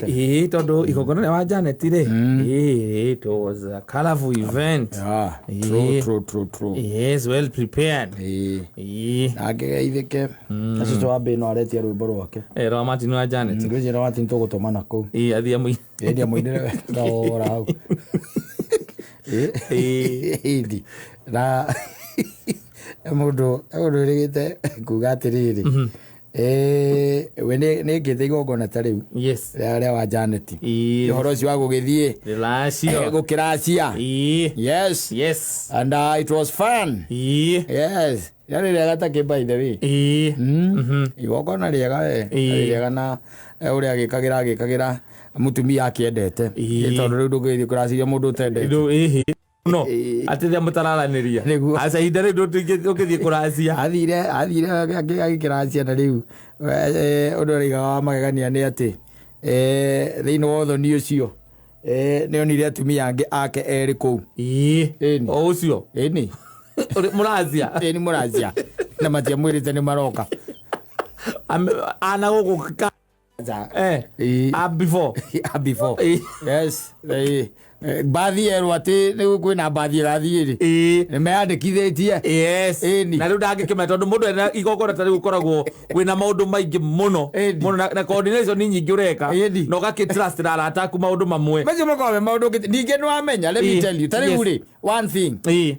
Ĩĩ, tondũ igongona rĩa wa Janet rĩ, ĩĩ, it was a colorful event. Yeah, true, Ĩĩ. true, true, true. Yes, well prepared. Ĩĩ. Ĩĩ. Na ngĩgeithĩke na cũcũ wa mbĩno aretia rwĩmbo rwake. Eh, rwa Martin wa Janet. Ngwĩciria Martin tũgũtũmana kũu. Ĩĩ, athiĩ amũi. Ĩĩ amũinĩre kahora hau. Ĩĩ. Ĩĩ. Ĩĩ. Na mũndũ wĩrĩgĩte kuga atĩrĩrĩ, we nĩ ngĩte igongona ta rĩu rĩa wa Janet. Ĩĩ. Ũhoro ũcio wa gũgĩthiĩ Rĩracio. gũkĩracia. Ĩĩ. Yes. Yes. And it was fun. Ĩĩ. Yes. Rĩarĩ rĩega ta kĩ by the way. Ĩĩ. Igongona rĩega we. Ĩĩ. Rĩega na ũrĩa agĩkagĩra mũtumia akĩendete. Ĩĩ. Tondũ rĩu ndũngĩgĩthiĩ kũraciria mũndũ ũtendete. Rĩu ĩhĩ. No, Ĩĩ. atĩ rĩrĩa mũtararanĩria. Nĩguo. Aca ihinda rĩu ndũngĩthiĩ kũracia. Athire agĩkĩracia na rĩu ũndũ ũraigaga wa magegania nĩ atĩ thĩinĩ wa ũthoni ũcio nĩ onire atumia angĩ ake erĩ kũu. Ĩĩ. Ĩni. O ũcio. Ĩni. Ũrĩ- Mũracia. Ĩni mũracia na matiamwĩrĩte nĩ maroka. Ana gũkũ ka. Eh. Ĩĩ. A before. Ah, before. Ĩĩ. Yes. Ĩĩ. Mbathi yerwo atĩ rĩu kwĩna mbathi ĩrathiĩ rĩ. Ĩĩ. Nĩ meyandĩkithĩtie. Yes. Ĩni. Na rĩu ndangĩkĩmenya tondũ mũndũ ena igongona ta rĩu ũkoragwo wĩna maũndũ maingĩ mũno Ĩni. mũno na coordination nyingĩ ũreka Ĩni. na ũgakĩ trust na arata aku maũndũ mamwe. Macio makoragwo me maũndũ ningĩ nĩ wamenya, let me Ĩĩ. tell you, ta rĩu Yes. rĩ, one thing. Ĩĩ.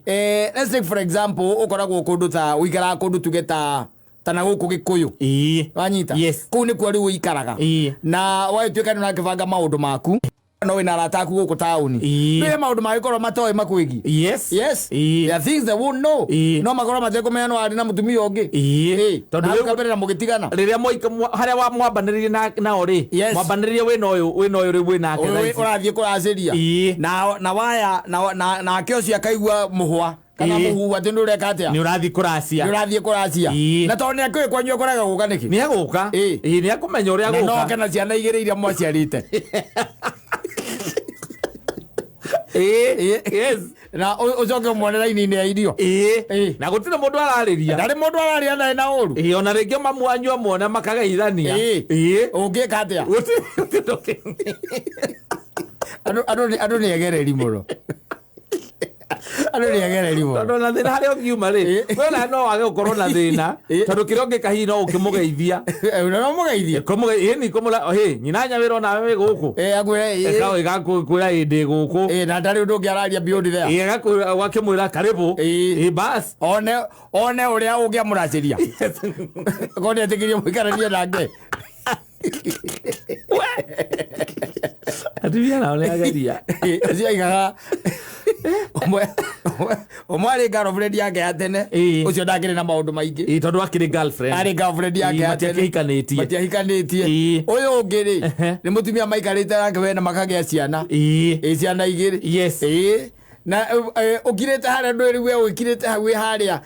Let's take for example, ũkoragwo kũndũ ta ũikaraga kũndũ tuge ta ta na gũkũ Gĩkũyũ. Ĩĩ. Wanyita? Yes. Kũu nĩkuo rĩu ũikaraga. Ĩĩ. Na wagĩtuĩka nĩ ũrakĩbanga maũndũ maku no wĩna arata aku gũkũ taũni. Ĩĩ. Nĩ maũndũ mangĩkorwo matoĩ makwĩgiĩ. Yes. Yes. Ĩĩ. There are things they won't know. Ĩĩ. No makorwo matekũmenya no arĩ na mũtumia ũngĩ. Ĩĩ. Ĩĩ. Tondũ Na hau rĩu- kabere na mũgĩtigana. Rĩrĩa harĩa mwambanĩrĩrie nao rĩ, Yes. mwambanĩrĩrie wĩna ũyũ wĩna ũyũ rĩu wĩ nake Ũyũ thaa ici. ũrathiĩ kũracĩria. Ĩĩ. Na waya na nake ũcio akaigua mũhwa kana Ĩĩ. mũhuhu atĩ nĩ ũreka atĩa? Nĩ ũrathiĩ kũracia. Nĩ ũrathiĩ kũracia. Ĩĩ. Na tondũ nĩ akĩũĩ kwanyu ekũrega gũka nĩkĩ? Nĩ egũka. Ĩĩ. Ĩĩ, nĩ ekũmenya ũrĩa Na agũka. noke na ciana igĩrĩ iria mwaciarĩte. Ĩĩ. Yes. Na ũcoke ũmuone raini-inĩ ya irio. Ĩĩ. Ĩĩ. Na gũtirĩ mũndũ ararĩria. Ndarĩ mũndũ araria naye na ũru. Ĩĩ, ona rĩngĩ mamu wanyu amuona makageithania. Ĩĩ. Ĩĩ. Ũngĩka atĩa? Gũtirĩ gũtirĩ Andũ nĩ egereri mũno. Andũ nĩ egereri mũno. Tondũ ona thĩna harĩa ũngiuma rĩ, Ĩĩ. we ona no wage gũkorwo na thĩna Ĩĩ. tondũ kĩrĩa ũngĩka hihi no ũkĩmũgeithia. No mũgeithie. Ĩni kũmũra hĩ nyina nyawĩra onawe wĩ gũkũ. Ĩĩ, akwĩre ĩĩ. Ĩgakwĩra ĩ ndĩ gũkũ. Ĩĩ, na ndarĩ ũndũ ũngĩ araria beyond there. Ĩĩ, ũgakĩmwĩra karibu. Ĩĩ. Ĩĩ, bas. One ũrĩa ũngĩamũracĩria. Korwo nĩetĩkĩrie mũikaranie nake. Atumia nao nĩ ageria. Ũcio aigaga ũmwe arĩ girlfriend yake ya tene. Ĩĩ. Ũcio ndakĩrĩ na maũndũ maingĩ. Ĩĩ, tondũ akĩrĩ girlfriend. Arĩ girlfriend yake Ĩĩ, ya tene. matiakĩhikanĩtie. Matiahikanĩtie. Ĩĩ. Ũyũ ũngĩ rĩ, Ehe. nĩ mũtumia maikarĩte nake we na makagĩa ciana. Ĩĩ. Ĩĩ, ciana igĩrĩ. Yes. Ĩĩ. Na ũkirĩte harĩa ndũĩ rĩu we ũkirĩte hau wĩ harĩa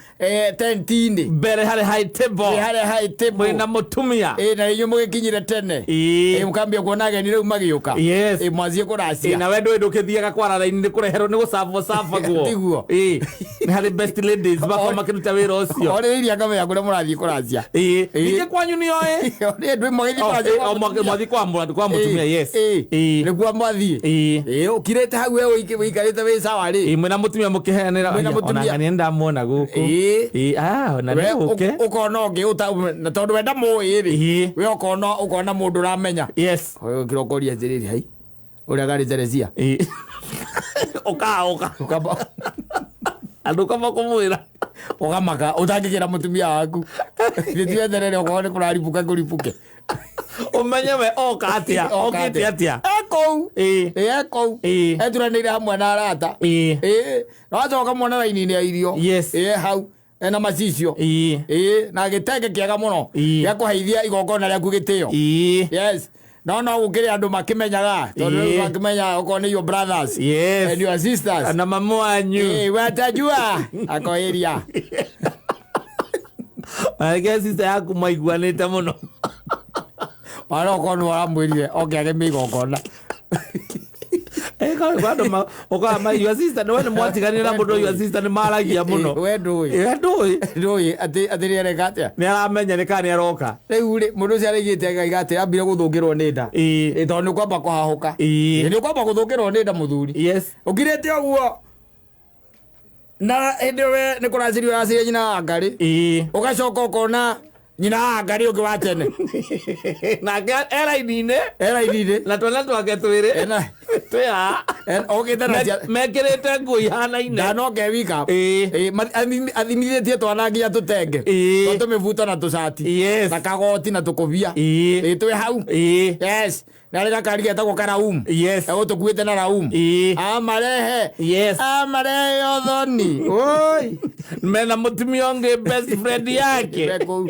tent-inĩ. Mbere harĩ high table. Wĩ harĩa high table. Mwĩna mũtumia. Ĩĩ, na inyuĩ mũgĩkinyire tene. Ĩĩ. Ĩĩ, mũkambia kuona ageni rĩu magĩũka. Yes. Ĩĩ, mwanjie kũracia. Ĩĩ, na we ndũĩ ndũkĩthiaga kwara raini nĩ kũreherwo nĩ gũcabwo cabagwo. Tiguo. Ĩĩ. Nĩ harĩ best ladies makoragwo makĩruta wĩra ũcio. Orĩrĩirie akamenya kũrĩa mũrathiĩ kũracia. Ĩĩ. Ĩĩ. Ningĩ kwanyu nĩ oĩ. Ĩĩ, ndũĩ mũgĩthiĩ Oh, kũracia ĩĩ, kwa o, mũtumia. mwathiĩ kwa mũtumia, yes. Ĩĩ. Ĩĩ. Nĩguo mwathiĩ. Ĩĩ. Ĩĩ, ũkirĩte hau we ũikarĩte wĩ sawa rĩ. Ĩĩ, mwĩna mũtumia mũkĩheanĩra. Mwĩna Aya, mũtumia. ona ng'ania nĩndamuona gũkũ. Ĩĩ. Ĩĩ, ona We nĩ ũke. ũkona ũngĩ na tondũ we ndamũĩ rĩ. Ĩĩ. We ũkona mũndũ ũramenya. Yes. Ũyũ ũkĩrokoria atĩrĩrĩ, hai. Ũrĩa garĩ Teresia. Ĩĩ. Ũkaũka. Ũkamba Andũ kama kũmwĩra. Ũkamaka ũtangĩkĩra mũtumia waku. Githĩ ti weterere okorwo nĩ kũraribũka kũribũke. Ũmenye we oka atĩa, Oka okĩte atĩa. E kũu. Ĩĩ. Ĩĩ, e kũu. Ĩĩ. Eturanĩire hamwe na arata. Ĩĩ. Ĩĩ. Na wacoka muona raini-inĩ ya irio. Yes. Ĩĩ, hau. Ena macicio. Ĩĩ. Ĩĩ, na gĩtenge kĩega mũno. Ĩĩ. Gĩa kũheithia igongona rĩaku gĩtĩo. Ĩĩ. Yes. No no gũkĩrĩ andũ makĩmenyaga. Tondũ Ĩĩ. rĩu makĩmenyaga okorwo nĩ your brothers. Yes. And your sisters. Na mamu wanyu. Ĩĩ, watajua. Ako area. Reke sister yaku maiguanĩte mũno. Ona okorwo nĩ ũramwĩrire oke ageme igongona. Andå ũkaga your sister we nĩ mwatiganire na mũndũ your sister nĩ maragia mũno. We ndũĩ. We ndũĩ. Ndũĩ atĩ nĩ areka atĩa. Nĩ aramenya nĩ kana nĩ aroka. Rĩu rĩ, mũndũ ũcio araigĩte akaiga atĩ ambire gũthũkĩrwo nĩ nda. Ĩĩ. Ĩ, tondũ nĩ ũkwamba kũhahũka. Ĩĩ. Ĩ, nĩ ũkwamba gũthũkĩrwo nĩ nda mũthuri. Yes. Ũkirĩte ũguo na hĩndĩ ĩyo we nĩ kũracirio ũraciria nyina wa ngarĩ. Ĩĩ. Ũgacoka ũkona nyina wa ngarĩ ũngĩ wa tene. Nake e raini-inĩ. E raini-inĩ. Na twana twake twĩrĩ. Ena. Twĩ haha. Okĩte na cia Mekĩrĩte nguo ihanaine. ndanoke wika. Ĩĩ. Ĩĩ, athimithĩtie twana nginya tũtenge. Ĩĩ. Twa tũmĩbuto na tũcati. Yes. Na kagoti na tũkũbia. Ĩĩ. Ĩĩ, twĩ hau. Ĩĩ. Yes. Na rĩ gakari getagwo Karaum. Yes. Egũtũkuĩte na Raum. Ĩĩ. Amarehe. Yes. Amarehe ũthoni. Oi. Mena mũtumia ũngĩ best friend yake. Me kũu.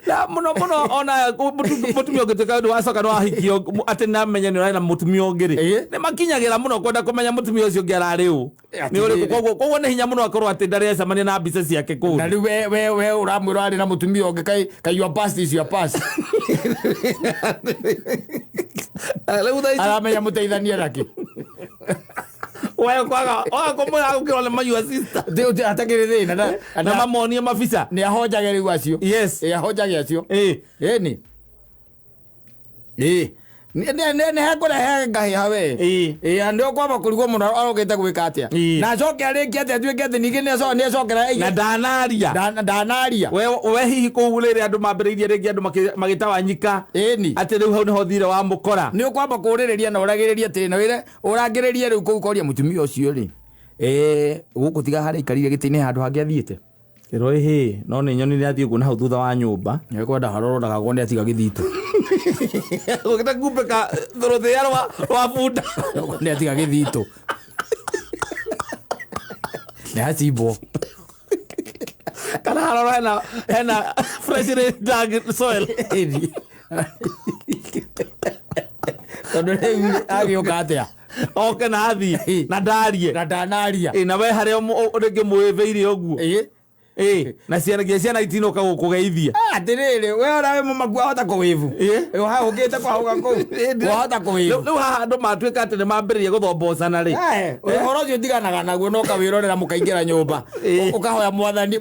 Na mũno mũno ona mũtumia ũngĩ tuĩka nĩ wacoka nĩ wahikio atĩ nĩamenya nĩ ũrarĩ na mũtumia ũngĩ rĩ, Ĩĩ. nĩ makinyagĩra mũno kwenda kũmenya mũtumia ũcio ũngĩ ararĩ ũ. Nĩ ũrĩkũ. Atĩrĩrĩ. Koguo nĩ hinya mũno akorwo atĩ ndarĩ acemania na mbica ciake kũu. Na rĩu we ũramwĩra arĩ na mũtumia ũngĩ kai your past is your past. Rĩu thaa ici Aramenya mũteithanie nakĩ. we kwaga waga kũmwĩra gũkĩrwo nĩ ma your sister. Hatakĩrĩ thĩna Na mamonie mabica. nĩ ahonjage rĩu acio. Yes. Ĩ, ahonjage acio. Ĩĩ. Ĩni. Ĩ. Nĩ hekũrehe ngahĩha we. Ĩĩ. Ĩ, nĩ ũkwamba kũrigwo mũno arokĩte gwĩka atĩa. Ĩĩ. Na acoke arĩkie atĩ atuĩke atĩ ningĩ nĩ acokera Na ndanaria. ndanaria. We hihi kũu rĩrĩa andũ mambĩrĩirie rĩngĩ andũ magĩtawanyika. Ĩni. Atĩ rĩu hau nĩho thire wa mũkora. Nĩ ũkwamba kũũrĩrĩria na ũragĩrĩrie atĩrĩ na wĩre ũrangĩrĩrie rĩu kũu ũkoria mũtumia ũcio rĩ. Gũkũ tiga harĩa aikarire gĩtĩ-inĩ handũ hangĩ athiĩte. Ĩrwo ĩhĩ no nĩ nyonire athiĩ ũguo na hau thutha wa nyũmba. Nĩ kwenda haroro ndagakwo nĩ atiga gĩthitũ. Gũkĩte kumbĩka rũthĩa rwa bunda. Nĩ atiga gĩthitũ. Nĩ acimbwo. Kana haroro hena freshly dug soil. Ĩni. Tondũ rĩu agĩũka atĩa? Oke na athiĩ na ndarie. Na ndanaria. Ĩ, na we harĩa rĩngĩ mwĩvĩire ũguo. Ĩ. Ĩ, na ciana nginya ciana itinoka gũkũgeithia. Atĩrĩrĩ, we ona wĩ mũmaku wahota kũwĩvu. Ĩ. Ũkĩte kwahũka kũu. Wahota kũwĩvu. Rĩu haha andũ matuĩka atĩ nĩ mambĩrĩria gũthombocana rĩ. Ũhoro ũcio ndiganaga naguo no ũkawĩrorera mũkaingĩra nyũmba. Ĩ. Ũkahoya mwathani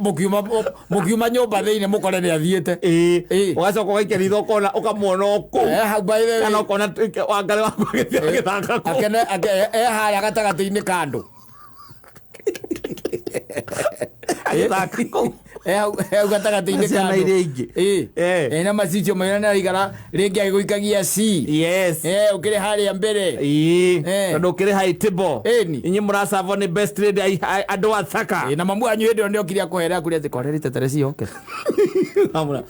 mũkiuma nyũmba thĩinĩ mũkore nĩ athiĩte. Ĩ. Ĩ. Ũgacoka ũgaikia ritho ũkona ũkamuona o kũu. Hau by the way. Kana ũkona Wangarĩ waku agĩthiĩ agĩthaka kũu. Akene e harĩa gatagatĩ-inĩ ka andũ. Agĩthaka kũu. E hau gatagatĩ-inĩ ka Ciana andũ. iria ingĩ. Ĩ. Ĩ. Na macicio maina nĩ araikara rĩngĩ agĩgũikagia C. Yes. Ũkĩrĩ harĩa mbere. Ĩ. Eh. Tondũ ũkĩrĩ high table. Ĩni. Inyuĩ mũracabwo nĩ best lady andũ a Thaka. Ĩ, na mamu wanyu hĩndĩ ĩyo nĩ okire akũhere akũria atĩ korera itetere cihoke. Amũra,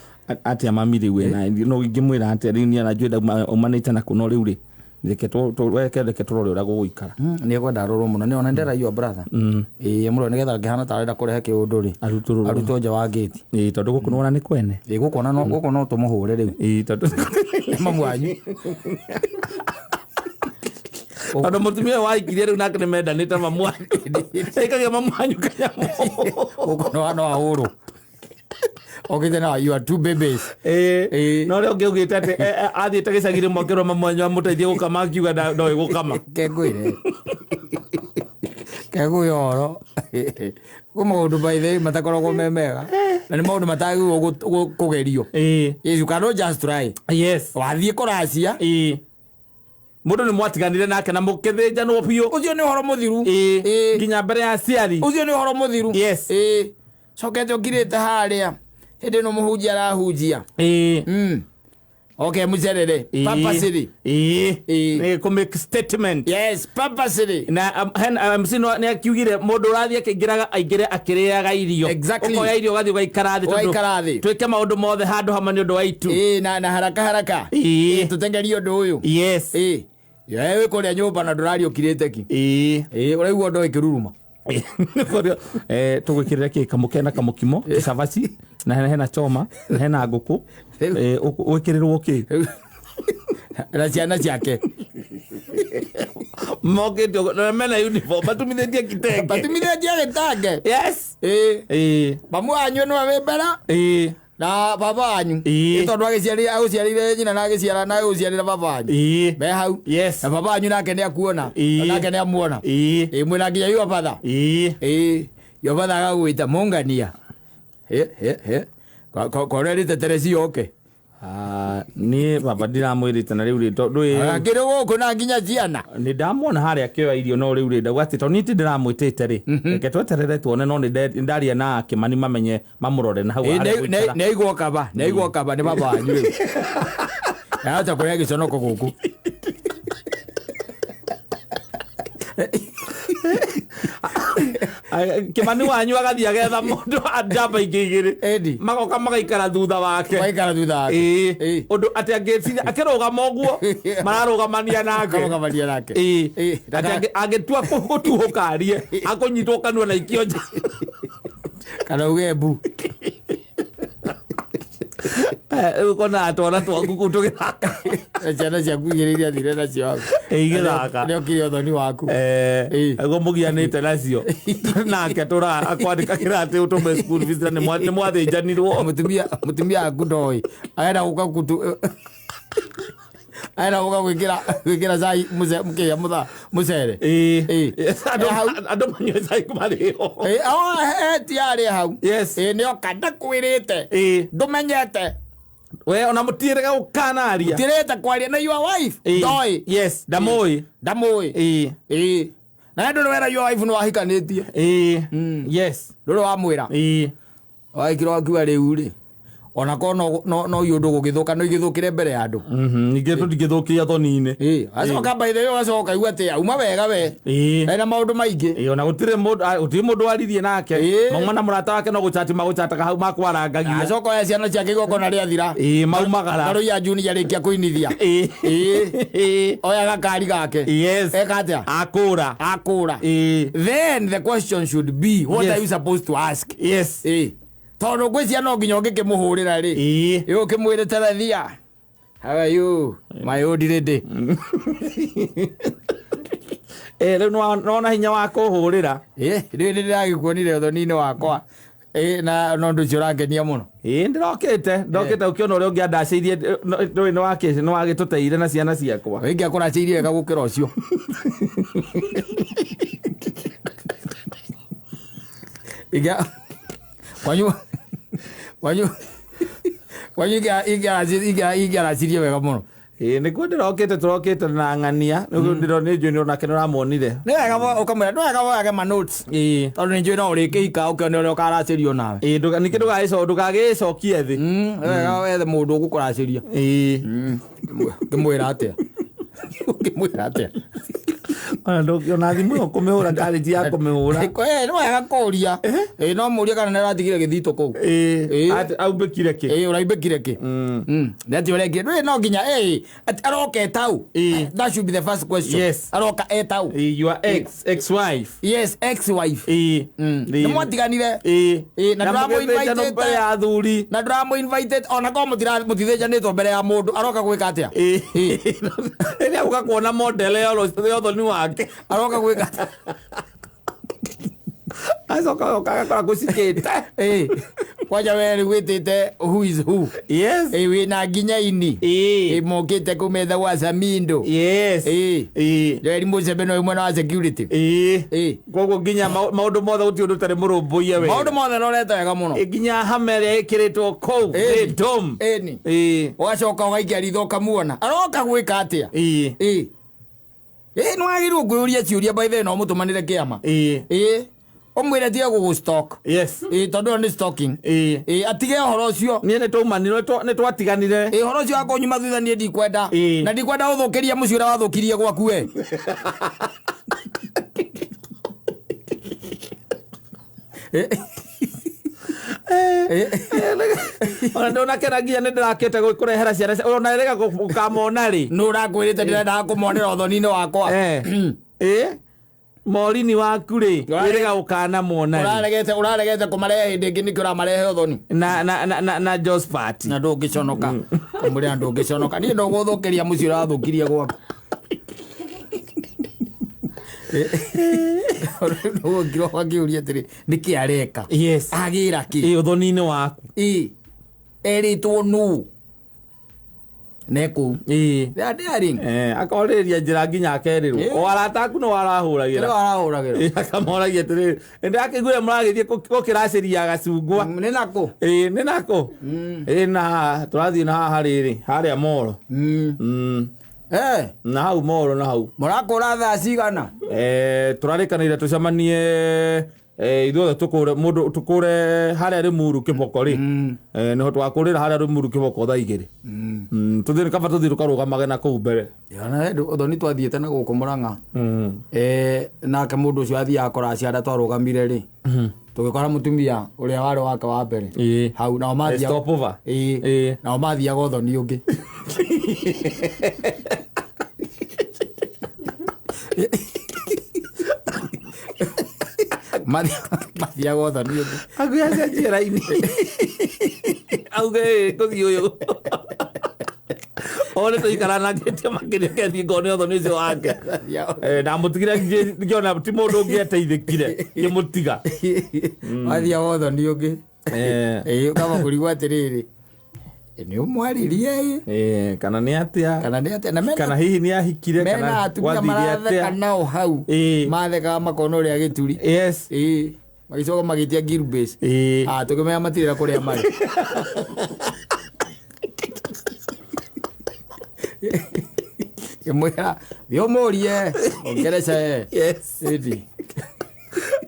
atĩa mami rĩu ena no ingĩmwĩra atĩa rĩu niĩ ananjũĩ ndaumanĩte na kũ no rĩu rĩ reke reke tũrore ũrĩa gũgũikara. Nĩ ekwenda arorwo mũno nĩ ona ndera your brother. Ĩ, mũrore nĩgetha angĩhana ta arenda kũrehe kĩũndũ rĩ. Arutũrũrwo. Arutwo nja wa gate. Ĩ, tondũ gũkũ nĩwona nĩ kwene. Ĩ, gũkũ ona no gũkũ no tũmũhũre rĩu. Ĩ, tondũ Nĩ mamu wanyu. tondũ mũtumia ũyũ wahikirie rĩu nake nĩ mendanĩte mamu wanyu. Aikagia mamu wanyu kanyamũ. Gũkũ no ahũrwo. Okĩte na you are two babies. Ĩ, Ĩ. no ũrĩa ũngĩ augĩte atĩ athiĩte gĩcagi rĩmwe akĩrwo mamu wanyu amũteithie gũkama akiuga ndoĩ gũkama. Kengwĩre. Kengwĩre ũhoro. Kwĩ maũndũ by the way matakoragwo me mega. Na nĩ maũndũ matagĩrĩirwo kũgerio. Ĩ. Yes, you cannot just try. Yes. Wathiĩ kũracia. Ĩ. Mũndũ nĩ mwatiganire nake na mũkĩthĩnjanwo biũ. Ũcio nĩ ũhoro mũthiru. Ĩ. Ĩ. Nginya mbere ya aciari. Ũcio nĩ ũhoro mũthiru. Yes. Ĩ. Cokete ũkirĩte harĩa. Hĩndĩ ĩno mũhunjia arahunjia. Ĩ. Okay, mũcerere. Purposely. Ĩ. Ĩ. Nĩ kũ make statement. Yes, purposely. Na hena MC no nĩ akiugire mũndũ ũrathiĩ akĩingĩraga aingĩre akĩrĩaga irio. Exactly. Ũkoya irio ũgathiĩ ũgaikara thĩ tondũ Ũgaikara thĩ. twĩke maũndũ mothe handũ hamwe nĩ ũndũ wa itu. Ĩ, na haraka haraka. Ĩ. Ĩ, tũtengerie ũndũ ũyũ. Yes. Ĩ. We wĩ kũrĩa nyũmba na ndũraria ũkirĩte ki. Ĩ. Ĩ, ũraigua ndoo ĩkĩruruma. Tũgwĩkĩrĩra kĩ kamũkena na kamũkimo cabaci na hena choma na hena ngũkũ wĩkĩrĩrwo kĩ Na ciana ciake. mokĩte ũguo, na mena uniform matumithĩtie kitenge. Batumithĩtie gĩtenge. Yes. Ĩ. Ĩ. Mamu wanyu nĩwe wĩ mbere. Ĩ. Na baba wanyu. Ĩĩ. Nĩ tondũ agĩciarire agũciarire nyina na agĩciara na agũciarĩra baba wanyu. Ĩĩ. Me hau. Yes. Na baba wanyu nake nĩ akuona. Ĩĩ. Nake nĩ amuona. Ĩĩ. Ĩĩ mwĩna nginya your father. Ĩĩ. Ĩĩ. Your father agagwĩta mũngania. He he he. Korerĩte Teresi oke. Ah, niĩ baba ndiramwĩrĩte na rĩu rĩ tondũ ĩ Akĩrĩ gũkũ na nginya ciana. nĩ ndamwona harĩa akĩoya irio no rĩu rĩ ndauga atĩ tondũ niĩ ti ndĩramwĩtĩte rĩ reke tweterere tuone no nĩ ndaria na Kĩmani mamenye mamũrore na hau Ĩĩ, harĩa gũikara. nĩ aigwo kaba, nĩ aigwo kaba nĩ baba wanyu rĩu. Ahota kũrĩa gĩconoko gũkũ. Kĩmani wanyu agathiĩ agetha mũndũ njamba ingĩ igĩrĩ Ĩni. magoka magaikara thutha wake Maikara thutha wake. Ĩĩ. Ĩĩ. Ũndũ atĩ angĩciria akĩrũgama ũguo mararũgamania nake. Karũgamania nake. Ĩĩ. Ĩĩ. Atĩ angĩtua gũtuhũka arie akũnyitwo kanua na ikio nja. Kana uge mbu. Rĩu ũkonaga twana twaku kũu tũgĩthaka. Na ciana ciaku igĩrĩ iria athire nacio hau. Ĩĩ, igĩthaka. Nĩ okire ũthoni waku. Ĩĩ. Aguo mũgianĩte nacio nake tũra akwandĩkagĩra atĩ ũtũme school fees na nĩ mwathĩnjanirwo. Mũtumia waku ndoĩ. Arenda gũka kutu arenda gũka gwĩkĩra cai mũkĩrĩa mũcere. Ĩĩ. Ĩĩ. Yes, andũ manyue cai marĩ ho. Ĩĩ, oh, ti arĩ hau. Yes. Ĩĩ, nĩ oka ndakwĩrĩte. Ĩĩ. Ndũmenyete. We ona mũtiĩrĩga gũkanaria. Tirĩte kwaria na your wife. Ĩĩ. Ndoĩ. Yes, ndamũĩ. Ndamũĩ. Ĩĩ. Ĩĩ. Na ndũrĩ wera your wife nĩ wahikanĩtie. Ĩĩ. Yes. Ndũrĩ wamwĩra. Ĩĩ. Waikira wakiuga rĩu rĩ ona korwo no ũndũ gũgĩthũka no igĩthũkĩre mbere ya andũ. Ningĩ tũtingĩthũkia thoni-inĩ. Ĩĩ, acoka by the way ũgacoka ũkaigua atĩ auma wega we. Ĩĩ. Ena maũndũ maingĩ. Ĩĩ, ona gũtirĩ mũndũ waririe nake. Ĩĩ. Mauma na mũrata wake no gũchati magũchataga hau makwarangagia. Acoka oya ciana ciake igongona rĩathira. Ĩĩ, maumagara. Karũiya Junior arĩkia kũinithia. Ĩĩ. Ĩĩ. Ĩĩ. Oya gakari gake. Yes. Eka atĩa? Akũra. Akũra. Ĩĩ. Then the question should be what Yes. are you supposed to ask? Yes. Ĩĩ. Tondũ ngwĩciria no nginya ũngĩkĩmũhũrĩra rĩ. Ĩĩ. Ĩĩ ũkĩmwĩre Tarathia. How are you? My old lady. Ĩĩ, rĩu nĩwona hinya wa kũhũrĩra. Ĩĩ, rĩu nĩ ndĩragĩkuonire ũthoni-inĩ wakwa. Ĩĩ, na no ũndũ ũcio ũrangenia mũno. Ĩĩ, ndĩrokĩte ũkĩona ũrĩa ũngĩ andacĩirie ndũĩ nĩwagĩtũteire na ciana ciakwa. Wĩngĩ akũracĩirie wega gũkĩra ũcio. Ingĩa kwanyu kwanyu kwanyu ingĩaracirie wega mũno. Ĩĩ, nĩkuo ndĩrokĩte tũrokĩte na ng'ania nĩguo nĩ njũĩ onake nĩũramuonire. Nĩ wega ũkamwĩra nĩ wega woyage ma notes. Ĩĩ. Tondũ nĩ njũĩ no ũrĩkĩhika ũkĩone ũrĩa ũkaracĩrio nawe. Ĩĩ, ningĩ ndũgagĩcokie thĩ. Nĩ wega wethe mũndũ ũgũkũracĩria. Ĩĩ. Ũkĩmwĩra atĩa? Ũkĩmwĩra atĩa? Ona ona thimũ ĩyo kũmĩhũra karĩti ya kũmĩhũra. Ĩĩ, nĩ wega kũria. Ĩĩ, no mũrie kana nĩ aratigire gĩthito kũu. Ĩĩ. Ĩĩ. Atĩ aumbĩkire kĩ? Ĩĩ, ũraimbĩkire kĩ? Nĩ atĩ ũrekire. Ndũĩ no nginya, ĩĩ, atĩ aroka etau. Ĩĩ. That should be the first question. Yes. Aroka etau. Ĩĩ, your ex wife. Yes, ex wife. Ĩĩ. Nĩ mwatiganire. Ĩĩ. Ĩĩ, na Na ndũramũ-invitĩte. mũgĩthĩnjana mbere ya athuri. Na ndũramũ-invited ona korwo mũtithĩnjanĩtwo mbere ya mũndũ aroka gwĩka atĩa? Ĩĩ. Rĩrĩa ũka kuona model ya ũthoni wake. Aroka gwĩka atĩa? Acoka oka agakora gũcikĩte. Ĩĩ. Kwanja we rĩu wĩtĩte who is who. Yes. Ĩĩ, wĩna nginya ini. Ĩĩ. Ĩĩ, mokĩte kũmetha gwa Samindo. Yes. Ĩĩ. Ĩĩ. Joel Museveni ũyũ mwena wa security. Ĩĩ. Ĩĩ. Koguo nginya maũndũ mothe gũtirĩ ũndũ ũtarĩ mũrũmbũiye wega. Maũndũ mothe norete wega mũno. Ĩ, nginya hama ĩrĩa ĩkĩrĩtwo kũu Ĩĩ. nĩ dom. Ĩni. Ĩĩ. Ũgacoka ũgaikia ritho ũkamuona. Aroka gwĩka atĩa? Ĩĩ. Ĩĩ. Ĩĩ, nĩ wagĩrĩirwo kwĩyũria ciũria by the way no ũmũtũmanĩre kĩama. Ĩĩ. Ĩĩ. Ũmwĩre atige gũgũ stalk. Yes. Ĩĩ, tondũ ĩyo nĩ stalking. Ĩĩ. Ĩĩ, atige ũhoro ũcio. Niĩ nĩtwaumanire nĩtwatiganire. Ĩĩ, ũhoro ũcio wa kũnyuma thutha niĩ ndikwenda. Ĩĩ. Na ndikwenda ũthũkĩrie mũciĩ ũrĩa wathũkirie gwaku we. Ona ndũnakena nginya nĩndĩrakĩte kũrehera ciana ona ĩrĩga gũkamona rĩ. Nũ ũrakwĩrĩte ndĩrendaga kũmonera ũthoni-inĩ wakwa. Ĩĩ. Morini waku rĩ wĩrĩga gũkanamuona rĩ. Ũraregete kũmarehe hĩndĩ ĩngĩ nĩkĩo ũramarehe ũthoni. Na na na na na Josephat. Na ndũngĩconoka. Kamũrĩa ndũngĩconoka. Niĩ ndũgũthũkĩria mũciĩ ũrĩa wathũkirie gwaku. Ndũgũkira ũgakĩũria atĩrĩ nĩkĩ areka? Yes. Agĩra kĩ? Ĩĩ, ũthoni-inĩ waku. Ĩĩ. Erĩtwo nũ ne kũu. Ĩĩ. They are daring. Akorĩrĩria njĩra nginya akerĩrwo. Ĩĩ. O arata aku nĩ warahũragĩra. Kĩrĩa warahũragĩra. Ĩĩ, akamoragia atĩrĩrĩ, nĩndakĩiguire mũragĩthiĩ gũkĩracĩria gacungwa. Nĩ nakũ? Ĩĩ, nĩ nakũ? Ĩĩ, na haha tũrathiĩ na haha rĩrĩ, harĩa moro. Eh, Na hau moro na hau. Mũrakũra thaa cigana? Tũrarĩkanĩire tũcemanie ithuothe tũkũre mũndũ tũkũre harĩa Rĩmuru kĩboko rĩ. Nĩho twakũrĩra harĩa Rĩmuru kĩboko thaa 2. Tũthiĩ kaba tũthiĩ tũkarũgamage na kũu mbere. Ona ũthoni twathiĩte na gũkũ Mũrang'a. Nake mũndũ ũcio athiaga kũracia harĩa twarũgamire rĩ. Tũgĩkora mũtumia ũrĩa warĩ wake wa mbere. Ĩĩ. Hau nao mathiaga. Stop over. Ĩĩ. Ĩĩ. Nao mathiaga ũthoni ũngĩ. Mathiaga ũthoni ũngĩ. Akuya acenjie raini. Auge kũthiĩ ũyũ. One tũikaranangĩtie makĩria kethiĩ ngone ũthoni ũcio wake. Ndamũtigire ngĩona ti mũndũ ũngĩ ateithĩkire ngĩmũtiga. Mathiaga ũthoni ũngĩ. Ĩĩ, ũkamba kũrigwo atĩrĩrĩ, nĩ ũmwaririe ĩ? Kana nĩ atĩa? Kana nĩ atĩa? Na mena Kana hihi nĩ ahikire mena kana atumia gwathire maratheka atĩa? nao hau. Ĩĩ. Mathekaga makona ũrĩa gĩturi. Yes. Ĩĩ. Magĩcoka magĩtia Gilbase. Ĩĩ. Ah, tũkĩmenya matirĩra kũrĩa marĩ. Ngĩmwĩra, thiĩ ũmũrie, ongerece. Yes. Ĩndi.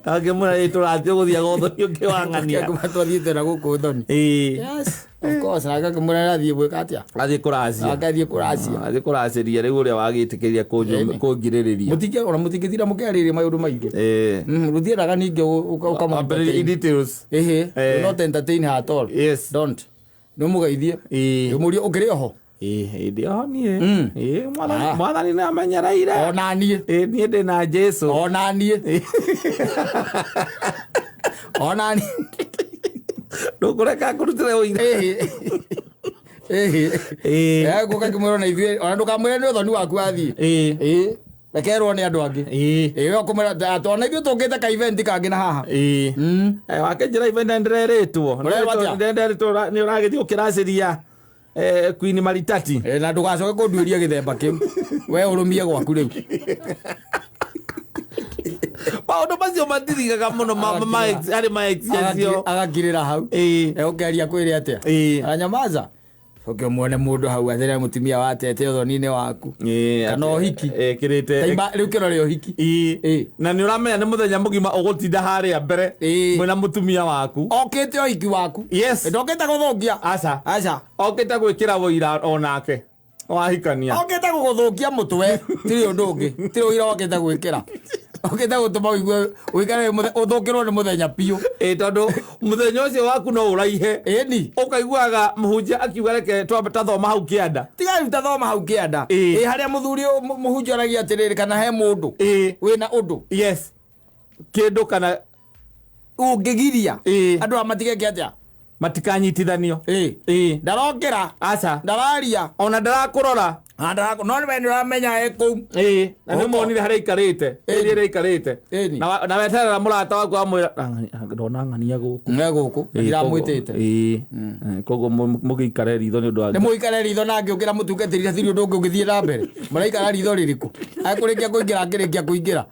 Angĩmwĩra ĩ tũrathiĩ gũthiaga ũthoni ũngĩ wa ng'ania. Kuma twathiĩte na gũkũ ũthoni. Ĩĩ. Yes, of course. Nake akĩmwĩra arathiĩ gwĩka atĩa? Athiĩ kũracia. Nake athiĩ kũracia. Athiĩ kũracĩria rĩu ũrĩa wagĩtĩkĩria kũngirĩrĩria. Mũtingĩ ona mũtingĩtira mũkĩarĩria maũndũ maingĩ. Ĩĩ. Rũthiĩraga ningĩ ũkamũ Ambĩrĩria in details. Ĩhĩ, Eh. do not entertain her at all. Yes. Don't. Nĩ ũmũgeithie. Ĩĩ. Ũmũrie ũkĩrĩ oho. Ĩĩ, hĩndĩ ĩyo niĩ. Ĩĩ, Ah. mwathani nĩ amenyereire. Ona niĩ. Ĩĩ, niĩ ndĩ na Jesũ. Ona niĩ. Ona niĩ. Ndũkũreka ngũrutĩre ũira. Ĩhĩ. Ĩhĩ. Ĩĩ. Gũka kĩmwĩra ona ithuĩ, ona ndũkamwĩre nĩ ũthoni waku athiĩ. Ĩĩ. Ĩĩ. Rekerwo nĩ andũ angĩ. Ĩĩ. Ĩĩ, we ũkũmwĩra atĩ ona ithuĩ tũngĩte ka event kangĩ na haha. Ĩĩ. Wakĩnjĩra event nĩndĩrerĩtwo. Ũrerwo atĩa? Nĩndĩrerĩtwo nĩ ũragĩthiĩ gũkĩracĩria Queen Maritati. Na ndũgacoke kũnduĩria gĩthemba kĩu. We ũrũmie gwaku rĩu. Maũndũ macio matithigaga mũno harĩ ma ex acio. Agakirĩra hau. Ĩĩ. Ũkĩaria kwĩre atĩa? Ĩĩ. Aranyamaza. Ũke muone mũndũ hau atĩrĩ mũtumia watete ũthoni-inĩ waku. Ĩĩ, Kana ũhiki. Ĩkĩrĩte. Taima rĩu kĩrore ũhiki. Ĩĩ. Ĩĩ. Na nĩ ũramenya nĩ mũthenya mũgima ũgũtinda harĩa mbere Ĩĩ. mwĩna mũtumia waku. Okĩte ũhiki waku. Yes. Ndokĩte gũthũkia. Aca. Aca. Okĩte gwĩkĩra wũira onake. Wahikania. Okĩte gũgũthũkia mũtwe. Tirĩ ũndũ ũngĩ. Tirĩ ũira okĩte gwĩkĩra. Okĩte gũtũma ũigue ũikare ũthũkĩrwo nĩ mũthenya biũ. Ĩĩ, tondũ mũthenya ũcio waku no ũraihe. Ĩni. Ũkaiguaga mũhunjia akiuga reke twambe tathoma hau kĩanda. Tiga rĩu tathoma hau kĩanda. Ĩĩ. Ĩ harĩa mũthuri mũhunjia aragia atĩrĩrĩ kana he mũndũ. Ĩĩ. Wĩna ũndũ. Yes. Kĩndũ kana Ũngĩgiria. Ĩĩ. Andũ aya matigeke atĩa? Matikanyitithanio. Ĩĩ. Ĩĩ. Ndarokĩra. Aca. Ndararia. Ona ndarakũrora. No we nĩ ũramenya e kũu. Ĩĩ. Na nĩ Ũko. ũmonire harĩa aikarĩte. Ĩĩ. Ĩĩ harĩa aikarĩte. Ĩni. Na weterera mũrata waku amwĩra, ndona ng'ania gũkũ. Nĩ gũkũ. Ndiramwĩtĩte. Ĩĩ. Koguo mũgĩikare ritho nĩ ũndũ wa Nĩ mũikare ritho na ngĩũkĩra mũtungatĩri hatirĩ ũndũ ũngĩ ũngĩthiĩ na mbere. Mũraikara ritho rĩrĩkũ? Akũrĩkia kũingĩra akĩrĩkia kũingĩra.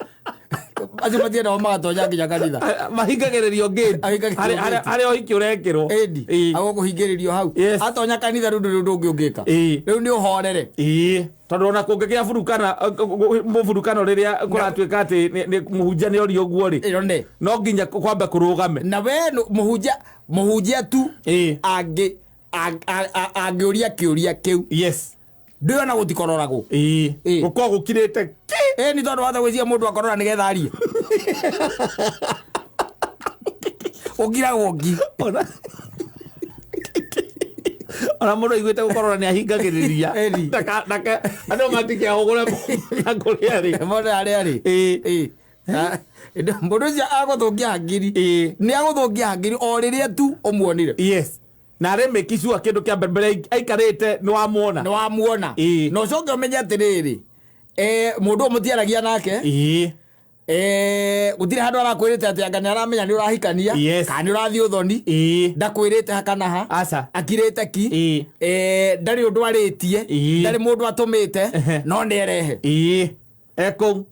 Acio matiendaga magatonya nginya kanitha. Mahingagĩrĩrio gate. Ahingagĩrĩrio gate. Harĩa ũhiki ũrekĩrwo. Ĩni. Ĩĩ. Agũkũhingĩrĩrio hau. Yes. Atonya kanitha rĩu ndũrĩ ũndũ ũngĩ ũngĩka. Ĩĩ. Rĩu nĩ ũhorere. Ĩĩ. Tondũ ona kũngĩgĩa burukana, mũburukano rĩrĩa kũratuĩka atĩ mũhunjia nĩ oria ũguo rĩ. Ĩyo nĩ. No nginya kwambe kũrũgame. Na we mũhunjia tu Ĩĩ. angĩũria kĩũria kĩu. Yes. Ndũĩ ona gũtikororagwo. Ĩĩ. Ĩĩ. Gũkorwo gũkirĩte ki. Ĩĩ nĩ tondũ watha gwĩciria mũndũ akorora nĩgetha arie. Ũkiragwo ngi. Ona mũndũ aiguĩte gũkorora nĩ ahingagĩrĩria. Ĩni. Andũ matikehũgũre na kũrĩa arĩ. Mone harĩa arĩ. Ĩĩ. Ĩĩ. Mũndũ ũcio agũthũkia hakiri. Ĩĩ. Nĩ agũthũkia hakiri o rĩrĩa tu ũmuonire. Yes. Na arĩ make sure kĩndũ kĩa mbere mbere aikarĩte nĩ wamuona. Nĩ wamuona. Ĩĩ. Na ũcoke ũmenye atĩrĩrĩ, mũndũ ũyũ mũtiaragia nake. Ĩĩ. Gũtirĩ handũ arakwĩrĩte atĩ anga nĩ aramenya nĩ ũrahikania Yes. kana nĩ ũrathiĩ ũthoni. Ĩĩ. Ndakwĩrĩte ha kana ha. Aca. Akirĩte ki. Ĩĩ. Ndarĩ ũndũ arĩtie. Ĩĩ. Ndarĩ mũndũ atũmĩte. Ehe. No nĩ erehe. Ĩĩ. Ekũu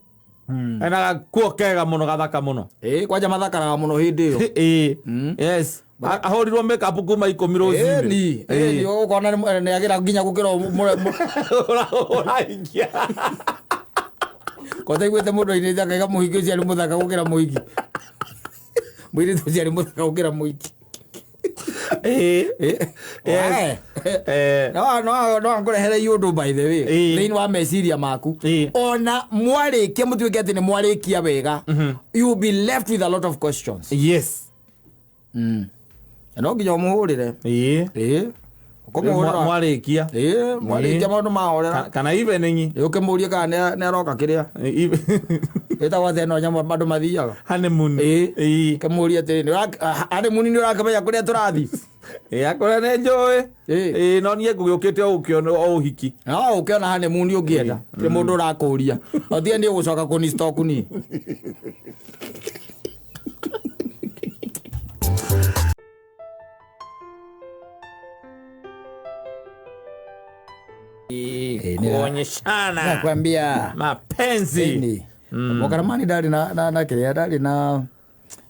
ena gakuo kega mũno gathaka mũno. Kwanja mathakaraga mũno hĩndĩ ĩyo. Ĩĩ. Yes. Ahũrirwo makeup kuma 10 rũcinĩ. Ĩni, ĩni, ũkona nĩ agĩra nginya gũkĩra Ũrahingia. Kotaiguĩte mũndũ ainĩte akaiga mũhiki ũcio arĩ mũthaka gũkĩra mũhiki. Mũirĩtu ũcio arĩ mũthaka gũkĩra mũhiki. Ĩĩ. Yes. Eh. No ngũrehere ũndũ by the way Ĩĩ. thĩinĩ wa meciria maku. Ĩĩ. Ona mwarĩkia mũtuĩke atĩ nĩ mwarĩkia wega, you will be left with a lot of questions. Yes. Na no nginya ũmũhũrĩre. Ĩĩ. Ĩĩ. Ũkũmũhũrĩra. Mwarĩkia. Ĩĩ, mwarĩkia maũndũ mahorera. Kana evening. Ĩĩ, ũkĩmũrie kana nĩ aroka kĩrĩa ĩtagwo atĩa ĩno nyamũ andũ mathiaga. Honeymoon. Ĩĩ. Ĩĩ. Kĩmũrie atĩrĩ, honeymoon nĩ ũrakĩmenya kũrĩa tũrathiĩ? Ĩĩ, akorwo nĩ njũĩ. Ĩĩ. Ĩĩ, no niĩ ngũgĩũkĩte o ũkĩona o ũhiki. No ũkĩona honeymoon ũngĩenda tirĩ mũndũ ũrakũria no tiga niĩ gũcoka kũni stock niĩ. Kuonyeshana Nakwambia mapenzi. Ĩni. Mũkaramani ndarĩ na kĩrĩa ndarĩ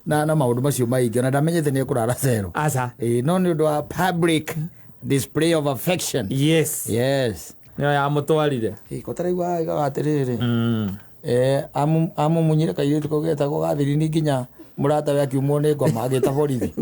na maũndũ macio maingĩ ona ndamenyete nĩ ekũrara cero. Aca. Ĩĩ, no nĩ ũndũ wa public display of affection. Yes. Yes. Nĩyo yamũtwarire. Ĩĩ, ko taraigua aigaga atĩrĩrĩ, amumunyire kairĩtu kau getagwo gathirini nginya mũratawe akiumwo nĩ ngoma agĩta borithi.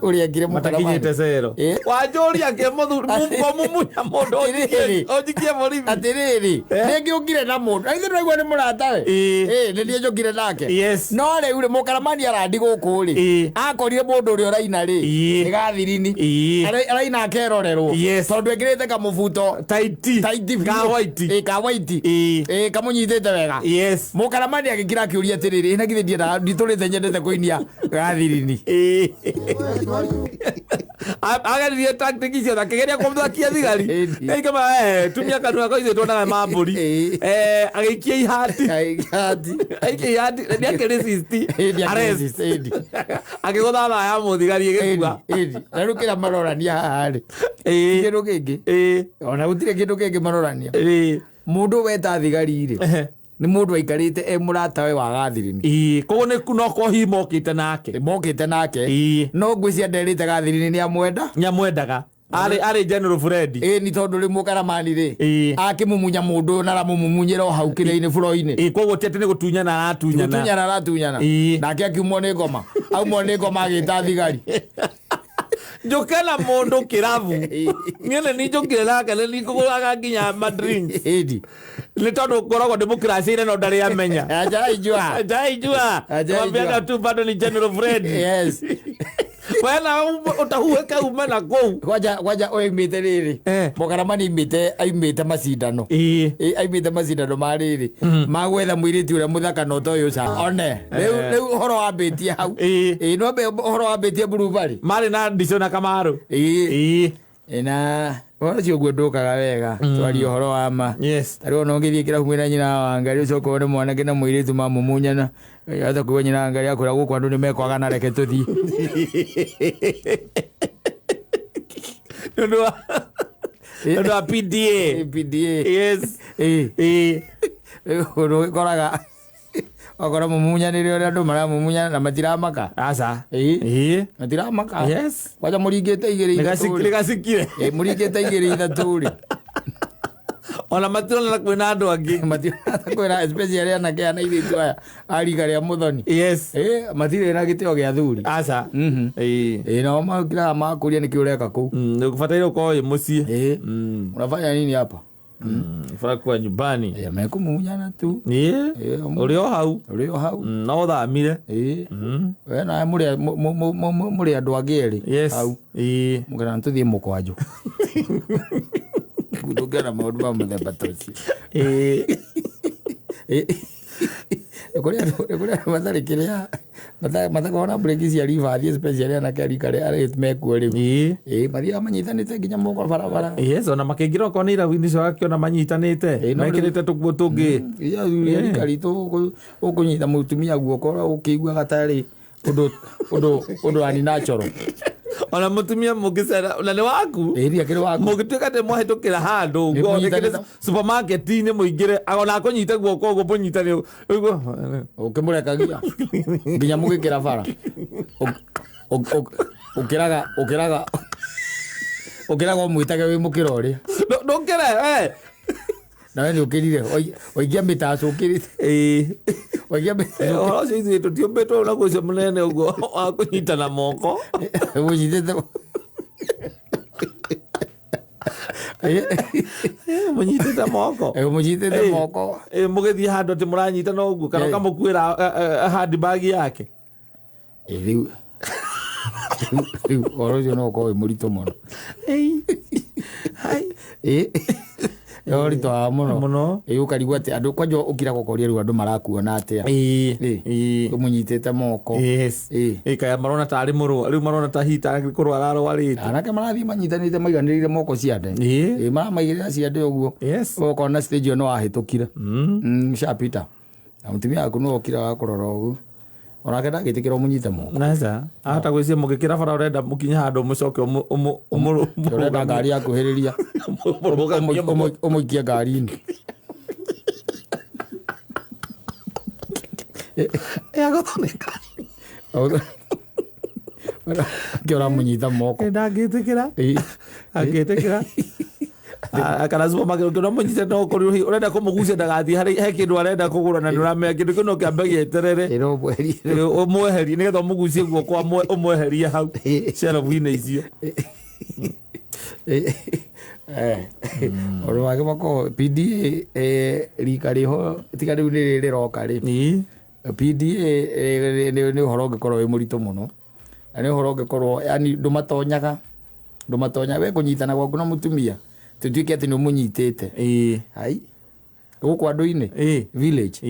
Ũrĩa ngire Matakinyĩte cero. Ĩĩ. Wanjũria kĩ mũmumunya mũndũ Atĩrĩrĩ. ũnjikie borithi. Atĩrĩrĩ, nĩ ngĩũkire na mũndũ na ithuĩ tũraigua nĩ mũratawe. Ĩĩ. Ĩĩ, nĩ niĩ njũkire nake. Yes. No rĩu rĩ, mũkaramani arandi gũkũ rĩ, Ĩĩ. akorire mũndũ ũrĩa ũraina rĩ, Ĩĩ. nĩ gathirini. Ĩĩ. Araina akerorerwo. Yes. Tondũ ekĩrĩte kamũbuto Taiti. taiti biũ. Ka white. Ĩĩ, ka white. Ĩĩ. Ĩĩ, kamũnyitĩte wega. Yes. Mũkaramani agĩkira akĩũria atĩrĩrĩ, na githĩ ndiendaga nditũrĩte nyendete kũinia gathirini. Ĩĩ. Ageririe tactic ciothe akĩgeria kũmũthakia thigari. Ĩĩ. Ĩkama tumia kanua ka ithuĩ tuonaga ma mbũri. Ĩĩ. Agĩikia ihati. Ihati. Aikia ihati nĩ akĩresist. Ĩĩ, nĩ Arrest. akĩresist, ĩĩ. Akĩgũtha thaa ya mũthigari ĩgĩkua. Ĩĩ, na rĩu kĩrĩa marorania haha rĩ, Ĩĩ. kĩndũ kĩngĩ Ĩĩ. ona gũtirĩ kĩndũ kĩngĩ marorania. Ĩĩ. Mũndũ weta thigari rĩ, Ehe. nĩ mũndũ aikarĩte e mũratawe wa gathirini. Ĩĩ. Koguo nĩ no kohi mokĩte nake. Mokĩte nake. Ĩĩ. No ngwĩciria nderĩte gathirini nĩ amwenda. Nĩamwendaga. Arĩ General Fred. Ĩĩ, nĩ tondũ rĩu mũkaramani rĩ, Ĩĩ. akĩmumunya mũndũ ũyũ na aramũmumunyĩra o hau kĩrĩa-inĩ buro-inĩ. Ĩĩ, koguo ti atĩ nĩ gũtunyana aratunyana. Gũtunyana aratunyana. Ĩĩ. Nake akiumwo nĩ ngoma. Aumwo nĩ ngoma agĩta thigari. Njũke na mũndũ kĩrabu. Niĩ nĩ niĩ njũkire nake nĩ niĩ ngũgũraga nginya ma drinks. Ĩni. Nĩ tondũ ngoragwo ndĩmũkiracĩire no ndarĩ amenya. Hajaijua. Hajaijua. Hajaijua. Mwambiaga tu bado ni General Fred. Yes. Wena ũtahuhĩke ume na kũu. Kwanja oimĩte rĩrĩ. Eh. Mũkaramani aimĩte aimĩte macindano. Ĩĩ. Ĩ, aimĩte macindano ma rĩrĩ ma gwetha mũirĩtu ũrĩa mũthaka na ũtoĩ ũca one rĩu rĩu ũhoro wambĩtie hau. Ĩĩ. Ĩ, no ambe ũhoro wambĩtie mburubarĩ. Marĩ na Ndico na Kamaru. Ĩĩ. Ĩĩ. Ĩ, na ũhoro ũcio ũguo ndũkaga wega twarie ũhoro wa ma. Yes. Tarĩu ona ũngĩthiĩ kĩrabu mwĩna nyina wa Ngai ũcoke wone mwanake na mũirĩtu mamumunyana ata kuigua nyina wa Ngai akwĩra gũkũ andũ nĩ mekwagana reke tũthiĩ. Nĩ ũndũ wa PDA. PDA. Yes. Ĩĩ. Ĩĩ. Rĩu ũndũ ũgĩkoraga wakora mũmunyanĩre ũrĩa andũ maramumunyana na matiramaka. Aca. Ĩĩ. Ĩĩ. Matiramaka. Yes. Kwanja mũringĩte igĩrĩ ithatũ rĩ. Nĩgacikire. Ĩĩ, mũringĩte igĩrĩ ithatũ rĩ. Ona matirona kwĩna andũ angĩ. Matirona kwĩna especially anake aya na airĩtu aya a rika rĩa mũthoni. Yes. Ĩĩ, matirĩ na gĩtĩo gĩa athuri. Aca. Ĩĩ. Ĩĩ, nao makiraga makũria nĩkĩ ũreka kũu. Ũbataire ũkorwo wĩ mũciĩ. Ĩĩ. Unafanya nini hapa? Ũbataire kuwa nyumbani. Ĩĩ, mekũmumunyana tu. Ĩĩ. Ĩĩ, Ũrĩ o hau. Ũrĩ o hau. No ũthamire. Ĩĩ. We nawe mũrĩ andũ angĩ erĩ. Yes. Hau. Ĩĩ. Mũkĩra tũthiĩ mũkwanjũ. Ndũngĩona maũndũ ma mũthemba ta ũcio. Ĩĩ. Ĩĩ. Kũrĩ andũ matarĩ kĩrĩa Matakoragwo na breki cia ribathi, especially anake a rika arĩa mekuo rĩu. Ĩĩ, mathiaga manyitanĩte nginya mũko barabara. Yes, ona makĩingĩra okorwo nĩ irabu-inĩ icio agakĩona manyitanĩte, Ĩĩ, no rĩu- mekĩrĩte tũkuo tũngĩ. Ĩĩ, athuri a rika ritũ ũkũnyita mũtumia guoko ũkĩiguaga tarĩ ũndũ wa natural. Ona mũtumia mũngĩcera na nĩ waku, Ĩĩ, ndiakĩrĩ waku. mũngĩtuĩka atĩ mwahĩtũkĩra handũ Nĩ ũguo, mũnyitanĩte. rĩngĩ nĩ supermarket-inĩ mũingĩre, ona akũnyite guoko ũguo mũnyitane ũguo. Ũkĩmũrekagia nginya mũgĩkĩra bara. Ũkĩraga ũkĩraga ũkĩraga ũmwĩtage wĩ mũkĩra ũrĩa. Ndũkĩre we. Nawe nĩ ũkĩrire waikia mĩtaco ũkĩrĩte. Ĩĩ. Waikia mĩtaco. Ũhoro ũcio ithuĩ tũtiũmbĩtwo na ũcio mũnene ũguo wa kũnyitana moko. Mũnyitĩte. Mũnyitĩte moko. Mũnyitĩte Ĩĩ. moko. Ĩĩ, mũgĩthiĩ handũ atĩ mũranyitana ũguo kana Ĩĩ. ũkamũkuĩra handbag yake. Ĩĩ, rĩu ũhoro ũcio no ũkorwo wĩ mũritũ mũno. Ĩĩ. Hai. Ĩĩ, nĩ ũritũhaga mũno. Mũno. Ĩĩ, ũkarigwo atĩ andũ kwanja ũkira gũkoria rĩu andũ marakuona atĩa. Ĩĩ. Ĩĩ. Ĩĩ. Ũmũnyitĩte moko. Yes. Ĩĩ. Ĩĩ, kaya marona tarĩ mũrũa rĩu, marona ta hihi tarĩ kũrwara arwarĩte. Anake marathiĩ manyitanĩte maiganĩrĩire moko ciande. Ĩĩ. Ĩĩ, maramaigĩrĩra ciande ũguo. Ũkona stage ĩyo no wahĩtũkire. Shapita na mũtumia waku no okira wakũrora ũguo, onake ndangĩtĩkĩra ũmũnyite moko. Naca ahota gwĩcia mũgĩkĩra bara ũrenda mũkinye handũ mũcoke Ũrenda ngari yakuhĩrĩria ũmũrũgamie. Ũmũikie ngari-inĩ. Agũthoneka. Kĩ ũramũnyita moko. Ndangĩtĩkĩra. Ĩĩ. Angĩtĩkĩra. Kana supermarket ũngĩona mũnyite no ũkorirwo hihi ũrenda kũmũgucia ndagathiĩ harĩ he kĩndũ arenda kũgũra na nĩũramenya kĩndũ kĩu no kĩambe gĩeterere. Ĩĩ, no ũmweherie. Ĩ, ũmweherie nĩgetha ũmũgucie guoko ũmweherie hau shelf-inĩ icio. Ũndũ wake makoragwo PDA, rika rĩho tiga rĩu nĩ rĩroka rĩ. Ĩĩ. PDA nĩ ũhoro ũngĩkorwo wĩ mũritũ mũno, na nĩ ũhoro ũngĩkorwo yani ndũmatonyaga we kũnyitana gwaku na mũtumia tũtuĩke atĩ nĩ ũmũnyitĩte. Ĩĩ. Hai gũkũ andũ-inĩ Ĩĩ. village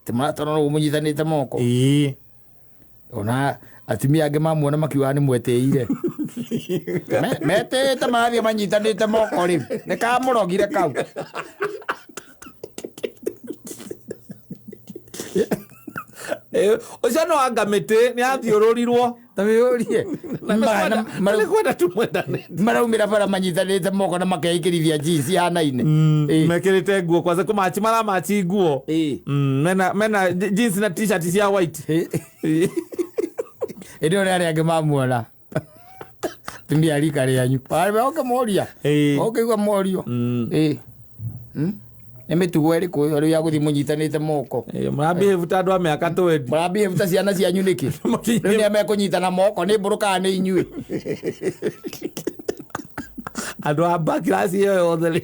tĩ mũratona ũguo mũnyitanĩte moko. Ĩĩ. Ona atumia angĩ mamuona makiugaga nĩ mwetĩire. Metĩĩte marathiĩ manyitanĩte moko rĩ, nĩ kamũrogire kau. Ĩ, ũcio no anga mĩtĩ nĩ athiũrũrirwo. Ta wĩyũrie. Na nĩ kwenda tu mwendane. Maraumĩra bara manyitanĩte moko na makeikĩrithia jeans ihanaine. Ĩĩ. Mekĩrĩte nguo kwanza kũmachi maramachi nguo. Ĩĩ. Mena jeans na t-shirt cia white. Ĩĩ. Ĩĩ. Ĩndĩ ũrĩa arĩa angĩ mamuona tumia a rika rĩanyu oke moria. Ĩĩ. Ũkĩigua morio. Ĩĩ. Nĩ mĩtugo ĩrĩkũ ĩyo rĩu ya gũthiĩ mũnyitanĩte moko? Ĩĩ, mũrabehave ta andũ a mĩaka 20. Mũrabehave ta ciana cianyu nĩkĩ? Rĩu nĩa mekũnyitana moko nĩ mbũrũ kana nĩ inyuĩ? Andũ a bakirasi ĩyo yothe rĩ.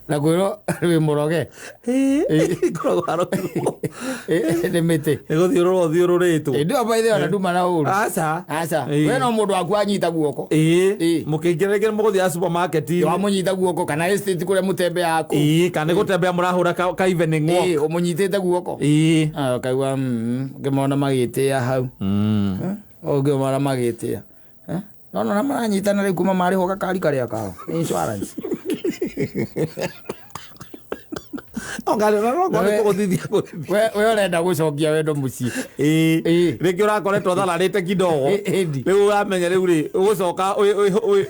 Na kwĩrwo wĩ mũroge. Ĩĩ, ngoragwo arogirwo. Ĩĩ, nĩ mĩtĩ. Nĩ gũthiũrũrwo ũthiũrũrĩtwo. Ĩndĩ ĩyo by the way ona nduma na ũru. Aca. Aca. Ĩĩ. We no mũndũ waku anyita guoko. Ĩĩ. Ĩĩ. Mũkĩingĩra rĩngĩ mũgũthiĩ supermarket-inĩ. Wamũnyita guoko kana estate kũrĩa mũtembeaga kũu. Ĩĩ, kana nĩ gũtembea mũrahũra ka evening walk. Ĩĩ, ũmũnyitĩte guoko. Ĩĩ. Ah, ũkaigua ngĩmona magĩtĩa hau. Ũngĩmona magĩtĩa. Eh? No no maranyitana rĩu kuma marĩhwo gakari karĩa kao. Insurance. We ũrenda gũcokia wendo mũciĩ. Ĩĩ. Rĩngĩ ũrakoretwo thararĩte kidogo. Ĩ- ĩndi. Rĩu ũramenya rĩu rĩ ũgũcoka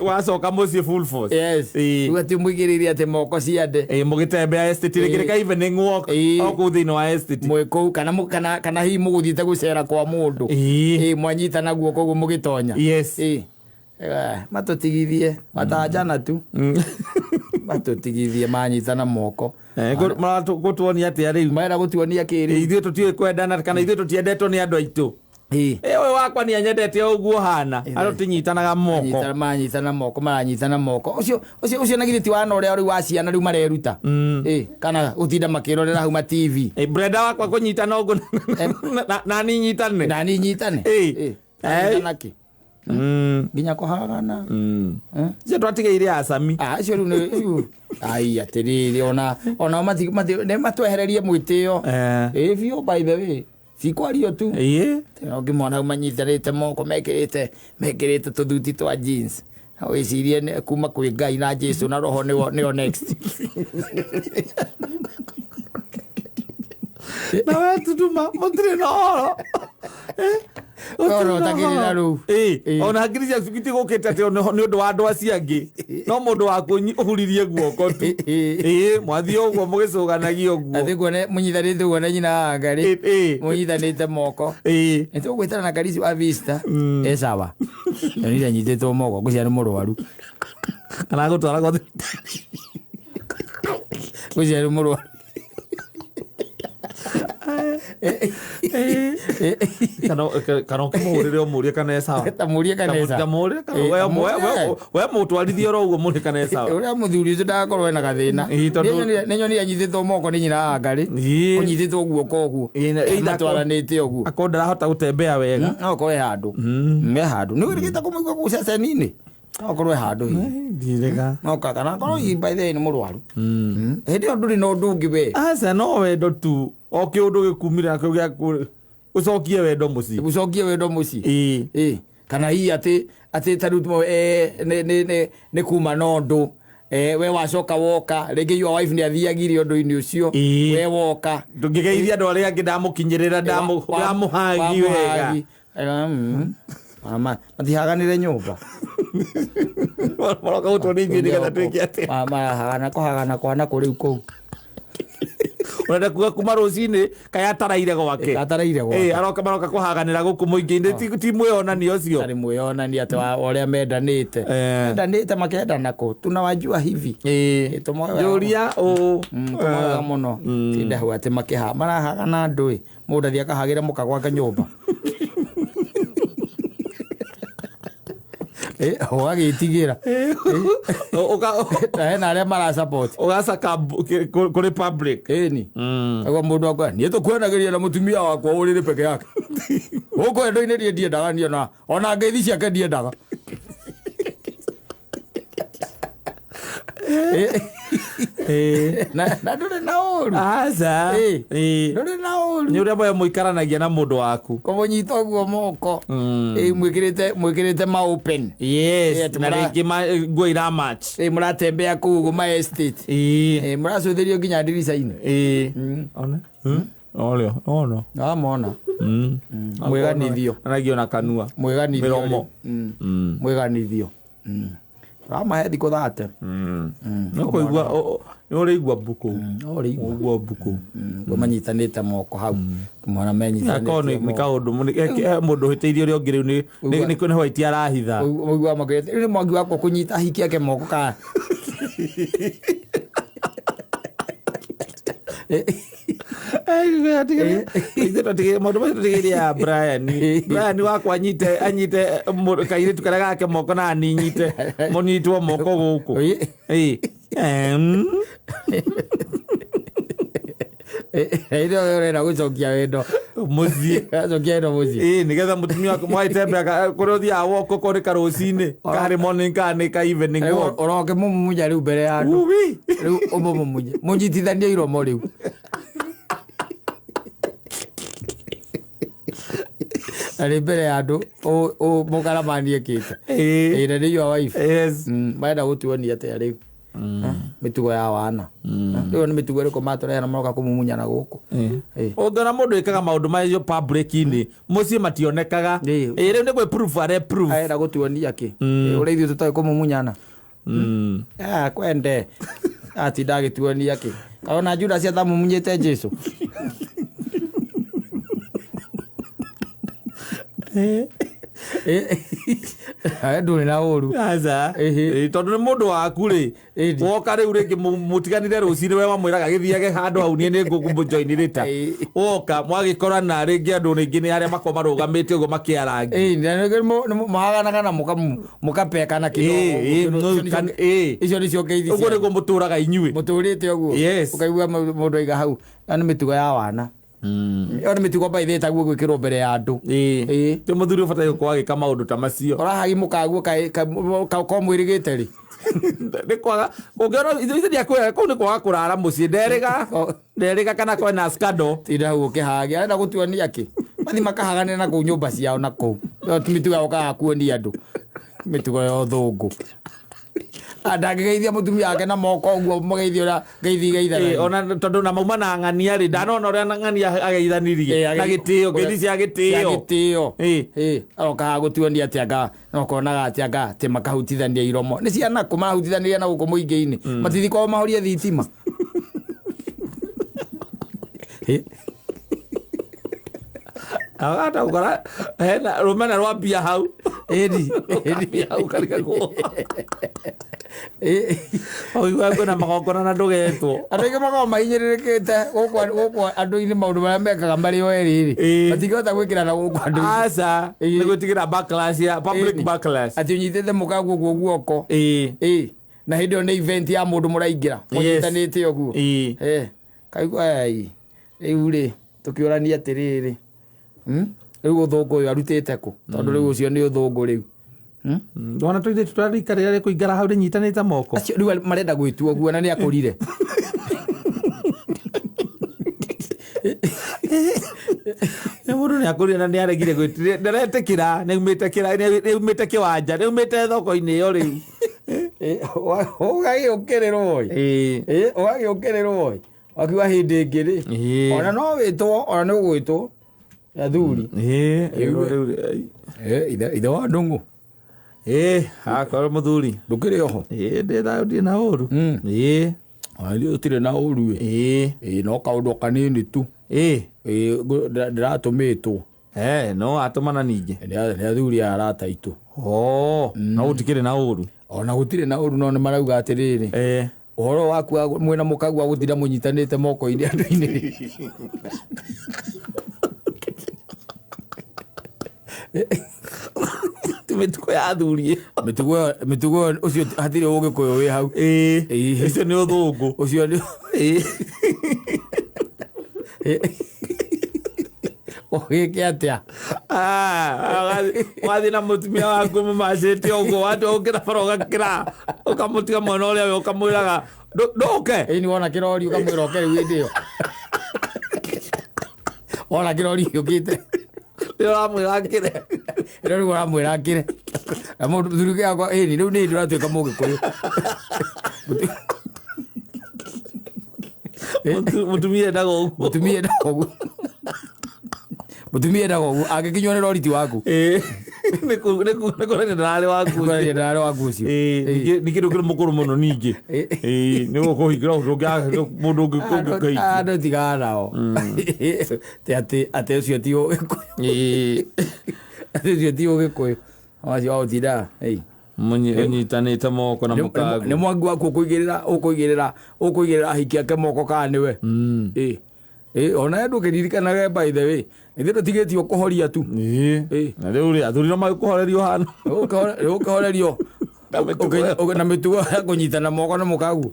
wacoka mũciĩ full force. Yes. Ĩĩ. Rĩu atĩ mũigĩrĩire atĩ moko ciande. Ĩĩ, mũgĩtembea estate rĩngĩ ka evening walk Ĩĩ. o kũu thĩinĩ wa estate. Mwĩ kũu kana kana hihi mũgũthiĩte gũcera kwa mũndũ. Ĩĩ. Ĩĩ, mwanyitana guoko ũguo mũgĩtonya. Yes. Ĩĩ. Matũtigithie matanjana tu. Matũtigithie manyitana moko. Gũtuonia atĩa rĩu? Marenda gũtuonia kĩ rĩu? Ithuĩ tũtiũĩ kwendana kana ithuĩ tũtiendetwo nĩ andũ aitũ. Ĩĩ. Ĩ, ũyũ wakwa nĩ anyendete o ũguo hana andũ tinyitanaga moko. Manyitana moko, maranyitana moko. Ũcio ũcio ũcio na githĩ ti wana ũrĩa rĩu wa ciana rĩu mareruta. Ĩĩ, kana gũtinda makĩrorera hau ma TV. Ĩ, brenda wakwa kũnyitana ũguo na ni nyitane. Na ni nyitane. Ĩĩ. Ĩĩ. Manyitana kĩ? Nginya kũhagana. Cio twatigeire acami. Ah, acio rĩu rĩu ai atĩrĩrĩ, ona nĩ matwehererie mwĩtĩo. Ĩ biũ, by the way, cikwario tu. Ũngĩmona manyitanĩte moko, mekĩrĩte tũthuti twa jeans, na wĩcirie nĩ kuma kwĩ Ngai na Jesu na roho nĩo nĩo next. Na we tutuma mũtirĩ na ũhoro. Ũhoro ũtakĩrĩ na rũu. Ona hakiri ciaku itigũkĩte atĩ nĩ ũndũ wa andũ acio angĩ, no mũndũ waku ũhuririe guoko tu. Ĩ mwathiĩ ũguo mũgĩcũganagia ũguo. Atĩ kuone mũnyitanĩte ũguo na nyina wa Ngarĩ. Mũnyitanĩte moko. Nĩ tũgwĩtana na Karisi wa Vista e sawa, nyonire anyitĩtwo moko, ngwĩciria nĩ mũrwaru. Kana gũtwara gwa thibitarĩ. Ngwĩciria nĩ mũrwaru. Kana ũkĩmũhũrĩre ũmũrie kana e sawa. Tamũrie kana e sawa. Tamũrie kana Ĩ, tamũrie. We mũtwarithie oro ũguo, mũrie kana e sawa. Ũrĩa mũthuri ũcio ndagakorwo ena gathĩna. Ĩ, Nĩ nyonire anyitĩtwo moko nĩ nyina wa Ngarĩ. Kũnyitĩtwo guoko ũguo. Ĩ, na- ĩ, Matwaranĩte ũguo. Akorwo ndarahota gũtembea wega. No ũkorwo he handũ, he handũ nĩ wĩrĩgĩte kũmũigua kũu ceceni-inĩ, no ũkorwo he handũ hihi. Ndirega. No kana akorwo hihi by the way nĩ mũrwaru. Hĩndĩ ĩyo ndũrĩ na ũndũ ũngĩ we. Aca, no wendo tu, o kĩũndũ gĩkumire nakĩo gĩa ũcokie wendo mũciĩ. Gũcokie wendo mũciĩ. Ĩ. Ĩ, kana hihi atĩ ta rĩu nĩ kuma na ũndũ, we wacoka woka rĩngĩ, your wife nĩ athiagirie ũndũ-inĩ ũcio. We woka. Ndũngĩgeithia andũ arĩa angĩ, ndamũkinyĩrĩra, ndamũhagi wega. Matihaganĩre nyũmba. Maroka gũtwo nĩ ithuĩ nĩgetha twĩke atĩa? Marahagana kũhagana kwana kũrĩu kũu. Ũrenda kuga kuma rũcinĩ kaĩ ataraire gwake? Ataraire gwake. Ĩ, aroka maroka kũhaganĩra gũkũ mũingĩ-inĩ, ti mwĩonanio ũcio. Arĩ mwĩonania atĩ ũrĩa mendanĩte. Mendanĩte makendana kũ tunawajua hivi. Ĩ, Tũmoe wega. Njũria ũ. Tũmoe wega mũno tinda hau atĩ makĩha marahagana andũ ĩ, mũndũ athiĩ akahagĩra mũka gwake nyũmba. Ĩ, ũgagĩtigĩra na hena arĩa mara support. Ũgacaka kũrĩ public. Ĩni aguo mũndũ akwa niĩ tũkuanagĩria na mũtumia wakwa ũrĩrĩ peke yake gũkũ endo-inĩ, niĩ ndiendaga niĩ ona ngeithi ciake ndiendaga. Na ndũrĩ na ũru. Aca. Ndũrĩ na ũru. Nĩ ũrĩa mwe mũikaranagia na mũndũ waku. Kũmũnyita ũguo moko. Ĩ, mwĩkĩrĩte ma open. Yes. Atĩ Na rĩngĩ nguo ira match. Ĩ, mũratembea kũu ũguo ma estate. Ĩ, mũracũthĩrio nginya ndirica-inĩ. Ona orĩo ono. Wamona mwĩganithio. Anagio na kanua. Mwĩganithio. Mĩromo. Rĩ. Mwĩganithio. Ramahe thikũ 30. Nĩ kũigua nĩ ũrĩigua mbuku. Ũrĩigua. Ũigua mbuku. Guo manyitanĩte moko hau kũmona akorwo menyitanĩte nĩ moko. kaũndũ mũndũ ũhĩtĩirie ũrĩa ũngĩ rĩu nĩ white arahitha. Ũiguaga makĩrĩte rĩu nĩ mwangi wakwa kũnyita hiki ake moko ka. Ithuĩ maũndũ macio tũtigĩire ya Brian. Brian wakwa anyite kairĩtu karĩa gake moko na ninyite mũnyitwo moko gũkũ. Ĩ. Hĩndĩ ĩyo ũrenda gũcokia wendo. Mũciĩ. Acokia wendo mũciĩ. Ĩ, nĩgetha mũtumia waku mwagĩtembea kũrĩa ũthiaga walk, okorwo nĩ karũcinĩ, karĩ morning kana nĩ ka evening walk. Ũroke mũmumunya rĩu mbere ya andũ. Uwi. Rĩu ũmũmumunye mũnyitithanie iromo rĩu. Na nĩ mbere ya andũ mũkaramani ĩkĩte. Ĩ. Ĩ, na nĩ your wife. Yes. Marenda gũtuonia atĩa rĩu? Mĩtugo ya wana rĩu nĩ mĩtugo ĩrĩkũ matũrehe na maroka kũmumunyana gũkũ? Ĩ. Ũngĩona mũndũ ĩkaga maũndũ macio public-inĩ, mũciĩ mationekaga. Ĩ. Ĩ, rĩu nĩ gwĩ proof are proof. Arenda gũtuonia kĩ? Ĩ, ũrĩa ithuĩ tũtoĩ kũmumunyana? Ah, kwende atinda agĩtuonia kĩ? Ona Judas atamumunyĩte Jesu. Ĩ, ndũrĩ na ũru. Aca. Ĩhĩ. Ĩ, tondũ nĩ mũndũ waku rĩ, Ĩni. woka rĩu rĩngĩ mũtiganire rũcinĩ, we wamwĩraga gĩthiage handũ hau, niĩ nĩ ngũkũjoin rĩta. Woka mwagĩkorana rĩngĩ, andũ rĩngĩ nĩ arĩa makorwo marũgamĩte ũguo makĩarangi. Ĩ, na nĩ mũhaganaga na mũkapekana Ĩ, ĩ, kidogo. no, ĩ. Icio nĩcio ngeithi. Ũguo nĩguo mũtũraga inyuĩ. Mũtũrĩte ũguo. Yes. Ũkaigua mũndũ aiga hau na nĩ mĩtugo ya wana. Ĩyo nĩ mĩtugo mbaithĩ ĩtaguo gwĩkĩrwo mbere ya andũ. Ĩĩ. Ti mũthuri ũbataire gũkorwo agĩka maũndũ ta macio. Ũrahagi mũkaguo ko mwĩrĩgĩte rĩ. Nĩ kwaga ũngĩona ithuĩ ndiakwĩra kũu nĩ kwaga kũrara mũciĩ nderĩga nderĩga kana kwena scandal. Tinda hau ũkĩhagia arenda gũtuonia kĩ mathi makahaganĩra na kũu nyũmba ciao na kũu. Ĩyo ti mĩtugo ya gũkaga kuonia andũ, mĩtugo ya ũthũngũ. Ndangĩgeithia mũtumia wake na moko ũguo mũgeithia ũrĩa ngeithi Ĩĩ, igeithanagia. Ona tondũ na mauma na ng'ania rĩ, ndanona ũrĩa ng'ania ageithanirie na gĩtĩo, ngeithi cia cia gĩtĩo. Gĩtĩo. Ĩĩ. Ĩĩ, arokaga gũtuonia atĩ anga nokonaga atĩ anga atĩ makahutithania iromo nĩ ciana kũ marahutithaniria na gũkũ mũingĩ-inĩ, matithi kwao mahorie thitima. Ĩ, Agata gũkora hena rũmena rwa mbia hau. Ĩni. Rũkambia hau karigagwo. Ĩ. Ũiguaga kwĩna magongona na ndũgetwo. Andũ aingĩ makoragwo mahinyĩrĩrĩkĩte gũkũ andũ-inĩ, maũndũ marĩa mekaga marĩ o erĩ rĩ, Ĩĩ. matingĩhota gwĩkĩra na gũkũ andũ-inĩ. Aca, Ĩĩ. nĩ gwĩtigĩra backlash ya public Ĩni. backlash. Atĩ ũnyitĩte mũkaguo guo guoko. Ĩĩ. Ĩĩ, na hĩndĩ ĩyo nĩ event ya mũndũ mũraingĩra mũnyitanĩte ũguo. Ĩĩ. Eh, kaigua ai rĩu rĩ tũkĩũrania atĩrĩrĩ, Rĩu ũthũngũ ũyũ arutĩte kũ, tondũ rĩu ũcio nĩ ũthũngũ rĩu. Wona tũirĩtu tũrĩa rika rĩrĩa rĩkũingĩra hau rĩnyitanĩte moko. Acio rĩu marenda gwĩtua ũguo na nĩ akũrire. Nĩ mũndũ nĩ akũrire na nĩ aregire gwĩtiria, ndaretĩkĩra, nĩ aumĩte kĩra, nĩ aumĩte kĩwanja, nĩ aumĩte thoko-inĩ ĩyo rĩu. Ũgagĩũkĩrĩrwo ĩ. Ĩĩ. Ĩ, ũgagĩũkĩrĩrwo ĩ, wakiuga hĩndĩ ĩngĩ rĩ, Ĩĩ. ona no wĩtwo, ona nĩ ũgwĩtwo nĩ athuri. Ĩĩ, Ĩĩ. rĩu rĩu. Eh, ithe wa ndũng'ũ. Ĩĩ, akorwo mũthuri. Ndũkĩrĩ oho? Ĩĩ, ndĩ thayũ, ndirĩ na ũru. Ĩĩ. Ona ithuĩ tũtirĩ na ũru ĩ. Ĩĩ. Ĩ, no kaũndũ kanini tu. Ĩĩ. Ĩ, ndĩratũmĩtwo. Eh, no atũmana ningĩ. Nĩ athuri a arata aitũ. Oh, no gũtikĩrĩ na ũru. Ona gũtirĩ na ũru, no nĩ marauga atĩrĩrĩ, Eh. ũhoro waku mwĩna mũkagu wa gũtinda mũnyitanĩte moko-inĩ andũ-inĩ. Ti mĩtugo ya athuri. Mĩtugo ĩyo ũcio hatirĩ ũgĩkũyũ wĩ hau. Ĩĩ. Ĩĩ. Ũcio nĩ ũthũngũ. Ũcio nĩ Ĩĩ. ũgĩke atĩa? Ah, wathiĩ na mũtumia waku mũmacĩte ũguo, watua gũkĩra bara ũgakĩra, ũkamũtiga mwena ũrĩa we ũkamwĩraga ndũke. Ĩĩ, nĩ wona kĩrori ũkamwĩra oke rĩu hĩndĩ ĩyo. Wona kĩrori gĩũkĩte. Nĩ ũramwĩra akĩre. Rĩu rĩu ũramwĩra akĩre. Na mũndũ mũthuri ũngĩ akwa, ĩni rĩu nĩ ndĩratuĩka mũgĩkũyũ. Mũtumia endaga ũguo. Mũtumia endaga ũguo. Mũtumia endaga ũguo angĩkinywo nĩ rori ti waku. Ĩĩ. Nĩ kũrania ndararĩ waku. Kũrania ndararĩ waku ũcio. Ĩĩ, ningĩ ndũkĩrĩ mũkũrũ mũno ningĩ. Ĩĩ, nĩ gũkũhingĩra ũndũ ũngĩ mũndũ ũngĩ ũngĩkahikia. Andũ tigaga nao. Ti atĩ ũcio ti ũgĩkũyũ. Ĩĩ. Atĩ ũcio ti ũgĩkũyũ. Wacio wa gũtinda. Ĩĩ. Ũnyitanĩte moko na Nĩ mũkagu. mwangi waku ũkũigĩrĩra ahiki ake moko kana nĩwe. Ĩĩ. Ĩĩ, ona ndũkĩririkanage by the way. Ithuĩ tũtigĩtio kũhoria tu. Ĩĩ. Ĩĩ. Na rĩu rĩ, athuri no magĩkũhorerio hano. Ũkĩhorerio Na mĩtugo ĩyo. na mĩtugo ya kũnyitana moko na mũkagu.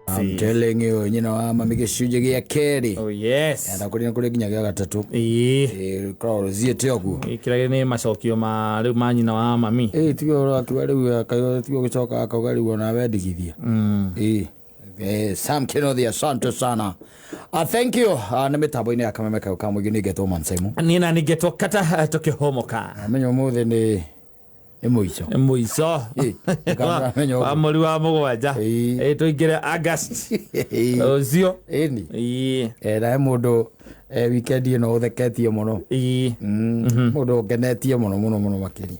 I'm telling you, nyina wa mami gĩcunjĩ gĩa kerĩ. Oh yes. Na kũrĩ na kũrĩ nginya gĩa gatatũ. Ĩĩ. Ĩĩ, koragwo rũthiĩte ũguo. Kĩrĩa nĩ macokio ma rĩu ma nyina wa mami. Ĩĩ, tiga ũhoro akiuga rĩu akauga tiga gũcoka akauga rĩu onawe ndigithia. Ĩĩ. Eh, Sam Kenothi, asante sana. Thank you. Nĩ mĩtambo-inĩ ya kameme kau ka mũingĩ nĩ ngetwo Mansaimo. Niĩ na ningĩtwo kata tũkĩhomoka. Amenya ũmũthĩ nĩ mũico. Mũico Ĩĩ, ndũkamenya ũguo. wa mweri wa mũgwanja. Ĩĩ. Ĩĩ, tũingĩre August. Ũcio. Ĩni. Ĩĩ. Eh, na he mũndũ weekend ĩno ũtheketie mũno. Ĩĩ. Mũndũ ũngenetie mũno mũno mũno makĩria.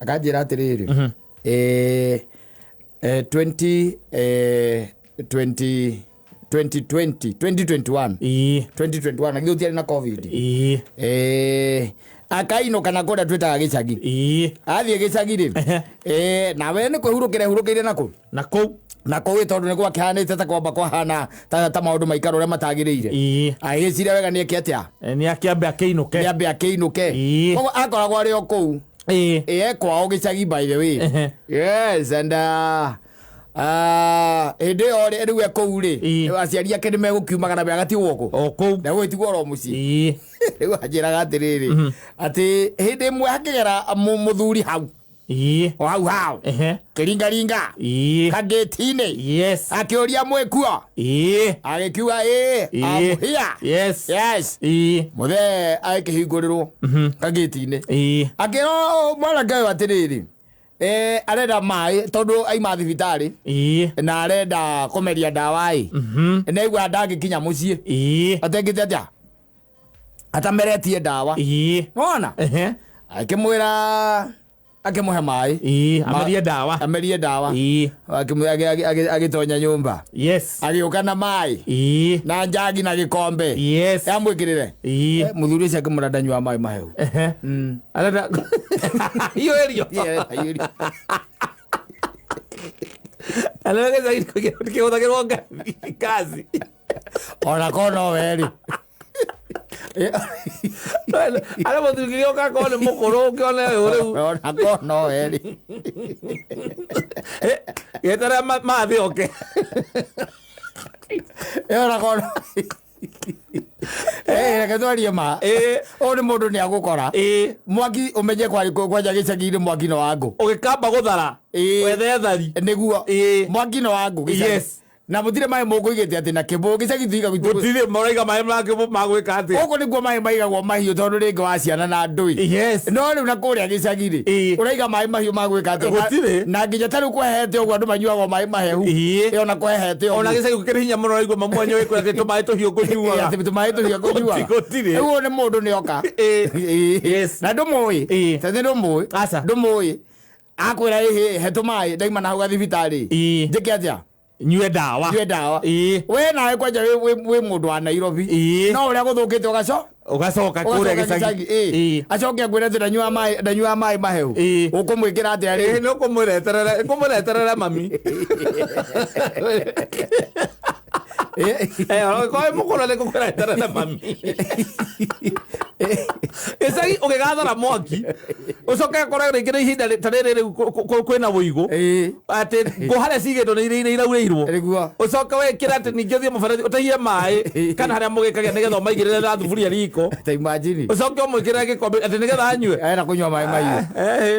Akanjĩra atĩrĩrĩ, 20 20 2020 2021 Ĩĩ. 2021 na githĩ gũtiarĩ na covid. Ĩĩ. Akainũka na kũrĩa twĩtaga gĩcagi. Ĩĩ. Athiĩ gĩcagi rĩ, nawe nĩ kwĩhurũkĩra ehurũkĩire nakũ Na kũu. Na kũu tondũ nĩ gwakĩhanĩte ta kwamba kwahana ta maũndũ maikara ũrĩa matagĩrĩire. Ĩĩ. Agĩciria wega nĩ eke atĩa. Nĩ akĩambe akĩinũke. Nĩ ambe akĩinũke. Ĩĩ. Koguo akoragwo arĩ o kũu. Ĩ kwao gĩcagi, by the way. Yes, and hĩndĩ ĩyo rĩ, rĩu e kũu rĩ, aciari ake nĩ megũkiumaga na agatigwo kũ O kũu. Na gwĩtigwo oro mũciĩ. Rĩu anjĩraga atĩrĩrĩ, atĩ hĩndĩ ĩmwe hakĩgera mũthuri hau, o hau hau, kĩringaringa kangĩti-inĩ, akĩũria, "Mwĩkuo?" Agĩkiuga, "Ĩĩ, I'm here." Yes. Mũthee agĩkĩhingũrĩrwo kangĩti-inĩ, akĩra mwanake ũyũ atĩrĩrĩ, arenda maĩ tondũ aima thibitarĩ na arenda kũmeria ndawa ĩ, naigua ndangĩkinya mũciĩ atengĩte atĩa atameretie ndawa. Nona akĩmwĩra, akĩmũhe maĩ. Amerie ndawa. Amerie ndawa. Agĩtonya nyũmba, agĩũka na maĩ na njagi na gĩkombe yamwĩkĩrĩre. Mũthuri ũcio akĩmwĩra ndanyua maĩ mahehu. Arenda hiũrĩrio. Aiyũrio. Arenda gĩcagi kĩhũthagĩrwo ngaci. Ona korwo no we rĩ. Arĩa mũthuri kĩgĩũka akorwo nĩ mũkũrũ, ũkĩone ũyũ rĩu. Ona korwo no we rĩ. Gĩeterera mathĩ oke. Ona korwo, reke twarie ma, ũyũ nĩ mũndũ nĩ agũkora mwaki, ũmenye kwari kwanja gĩcagi-inĩ mwaki no wa ngũ. Ũgĩkamba gũthara, wethe thari. Nĩguo mwaki no wa ngũ gĩcagi. Na mũtirĩ maĩ mũkũigĩte atĩ na kĩbũ gĩcagi tuiga Gũtirĩ maraiga maĩ make magwĩka atĩa. Gũkũ nĩkuo maĩ maigagwo mahiũ tondũ rĩngĩ wa ciana na ndũi. No rĩu na kũrĩa gĩcagi rĩ, ũraiga maĩ mahiũ magwĩka atĩa? Gũtirĩ. Na nginya ta rĩu kwehete ũguo, andũ manyuagwo maĩ mahehu. Ona kwehete Ona ũguo. Gĩcagi gũkĩrĩ hinya mũno, raigua mamwanyo wĩkũrĩa atĩ tũmaĩ tũhiũ ngũnyuaga. Atĩ tũmaĩ tũhiũ kũnyuaga. Gũtirĩ. Rĩu ũyũ nĩ mũndũ nĩ oka. Na ndũmũĩ. Tondũ ndũmũĩ. Aca. Ndũmũĩ, akwĩra, "Ĩhĩ, he tũmaĩ, ndaima na hau gathibitarĩ." Njĩke atĩa? Nyue ndawa. Nyue ndawa. We nawe kwanja wĩ mũndũ wa Nairobi, no ũrĩa gũthũkĩte ũgaco Ũgacoka kũrĩa ũgacoka gĩcagi. gĩcagi. Acoke akwĩre atĩ ndanyuaga maĩ mahehu. Ũkũmwĩkĩra atĩa rĩu? Nĩ ũkũmwĩreterere, ũkũmwĩra eterere mami. Ona ũngĩkorwo wĩ mũkũrũ, nĩ ngũkwĩra eterere mami. Gĩcagi ũgĩgathara mwaki, ũcoke ũkore rĩngĩ nĩ ihinda ta rĩrĩ rĩu kwĩna wũigũ, atĩ ngũ harĩa cigĩtwo nĩ iria iraurĩirwo. Ũcoke wĩkĩre atĩ ningĩ ũthiĩ mũberethi ũtahie maĩ kana harĩa mũgĩkagia nĩgetha ũmaigĩrĩre na thuburia riko. Ta imagine. Ũcoke ũmwĩkĩrĩre gĩkombe atĩ nĩgetha anyue. Arenda kũnyua maĩ mahiũ.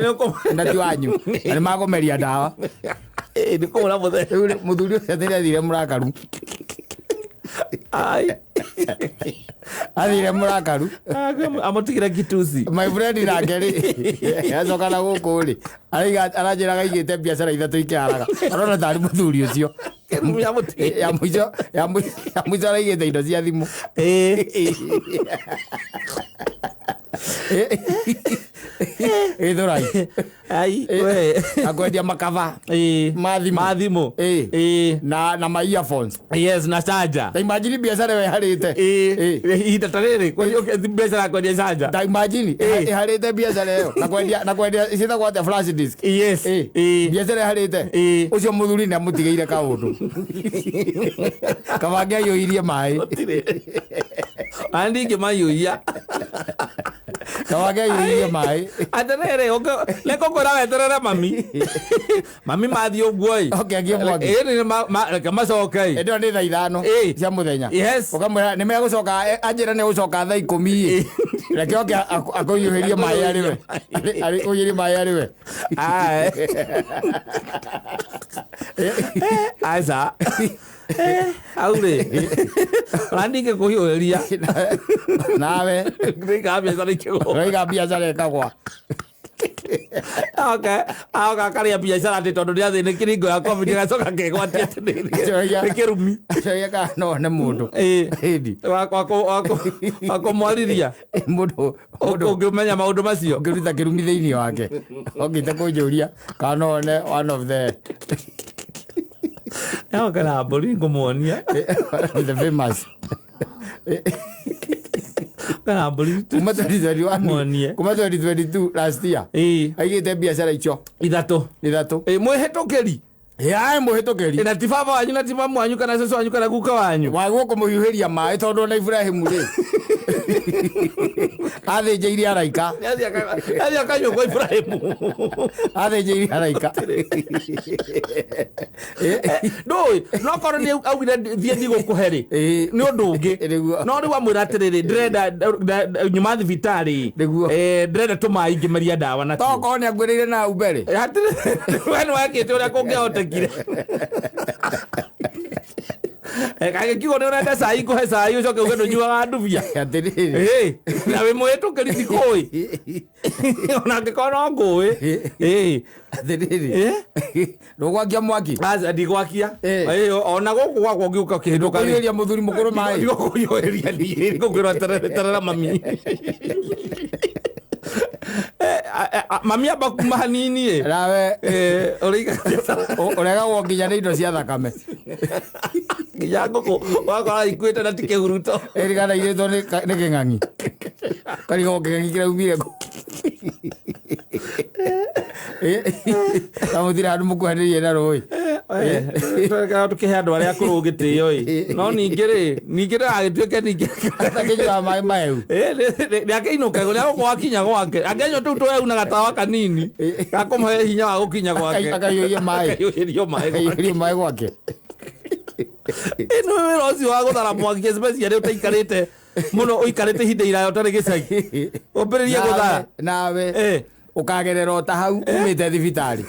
Nĩ ũkũ- Na ti wanyu, na nĩ makũmeria ndawa. Nĩ kũhũra mũthee. Rĩu rĩ, mũthuri ũcio atĩ athire mũrakaru. Ai. Athire mũrakaru. Amũtigire kitusi. My friend nake rĩ, acoka na gũkũ rĩ, araiga, aranjĩraga aigĩte biacara ithatũ ikĩharaga, arona tarĩ mũthuri ũcio. Amũtigire. Ya mũico araigĩte indo cia thimũ. Gĩthũrai. Ai we. Akwendia makaba ma thimũ. Ma thimũ. Na ma earphones. Yes, na charger. Ta imagine biacara ĩyo ĩharĩte. Ihinda ta rĩrĩ biacara ya kwendia charger. Ta imagine ĩharĩte biacara ĩyo na kwendia ciĩtagwo atĩa, flash disk. Biacara ĩharĩte. Ũcio mũthuri nĩ amũtigĩire kaũndũ kabange aiyũirie maĩ. Ona ndingĩmaiyũia. Kabange aiyũirie maĩ. Atĩrĩrĩ, nĩngũkwĩra weterere mami, mami mathiĩ ũguo ĩ. Oke akie mwaki. Reke macoke ĩ. Ĩndĩ ĩyo nĩ thaa 5 cia mũthenya. Ũkamwĩra nĩ megũcoka, anjĩra nĩ gũcoka thaa 10 ĩ, reke oke akũiyũhĩrie maĩ arĩ we. Akũiyũhĩrie maĩ arĩ we. Ai. Aca, hau rĩ, ona ndingĩkũhiũhĩria. Nawe Ndĩigaga biacara ikĩgũa. Ũraiga biacara ĩkagwa. Aoka akarĩa biacara atĩ tondũ nĩ athĩnĩkire hingo ya Covid, agacoka akegwatia atĩ nĩ kĩrumi. Acokia kana no one mũndũ. Ĩndi. Wa kũmwarĩria. Mũndũ Ũngĩmenya maũndũ macio. Ũngĩruta kĩrumi thĩinĩ wake, okĩte kũnjũria kana no one one of the Aoka na mbũri ngũmuonia. One of the famous. Kana mbũri. Kuma 2021. Muonie. Kuma 2022, last year, aigĩte biacara icio Ithatũ. Ithatũ. Mwĩhĩtũkĩri. Yae mũhĩtũkĩri. Na ti baba wanyu na ti mamu wanyu kana cũcũ wanyu kana guka wanyu. Wagwo kũmũhiũhĩria maĩ tondũ ona Ibrahimu rĩ athĩnjĩirie araika. Nĩathiĩ akanyua kwa Ibrahimu. Athĩnjĩirie araika. Ndũĩ no korwo nĩ augire thiĩ ndigũkũhe rĩ nĩ ũndũ ũngĩ. Nĩguo. No rĩu amwĩra atĩrĩrĩ, ndĩrenda nyuma thibitarĩ, Nĩguo. ndĩrenda tũmaĩ ngĩmeria ndawa natuo. Tokorwo nĩ anguĩrĩire na hau mbere. Hatirĩ we nĩ wekĩte ũrĩa kũngĩahotekire. Kagĩkiugo nĩ ũrenda cai, ngũhe cai ũcoke uge ndũnyuaga ndubia. Atĩrĩrĩ. Na wĩ mũhĩtũkĩri ndikũĩ ona angĩkorwo no ngũĩ. Atĩrĩrĩ, ndũgwakia mwaki. Aca ndigwakia. Ona gũkũ gwakwa ũngĩũka ũkĩhĩtũka rĩ, Kũhiũhĩria mũthuri mũkũrũ maĩ. ndigũkũhiũhĩria niĩ, ngũkwĩra terera mami. Mami amba kuma hanini ĩ. Nawe Ũrĩikagia ũregagwo nginya nĩ indo cia thakame. Nginya ngũkũ wakora ikuĩte na ti kĩhuruto. Ĩrigana irĩtwo nĩ kĩng'ang'i. Karigwo kĩng'ang'i kĩraumire kũ. Na mũtirĩ handũ mũkuhanĩrĩirie na rũĩ. Tũkĩhe andũ arĩa akũrũ gĩtĩo ĩ, no ningĩ rĩ, ningĩ ndagagĩtuĩke ningĩ Atakĩnyuaga maĩ mahehu. Nĩ akĩinũka nĩ agũkorwo akinya gwake angĩanyua tũu tũhehu na gatawa kanini gakũmũhe hinya wa gũkinya gwake. Akahiũhia maĩ. Akahiũhĩrio maĩ gwake. Akahiũhĩrio maĩ gwake. Ĩno wĩra ũcio wa gũthara mwaki especially ũtaikarĩte mũno, ũikarĩte ihinda iraya ũtarĩ gĩcagi, ũmbĩrĩrie gũthara. Nawe ũkagerera o ta hau umĩte thibitarĩ.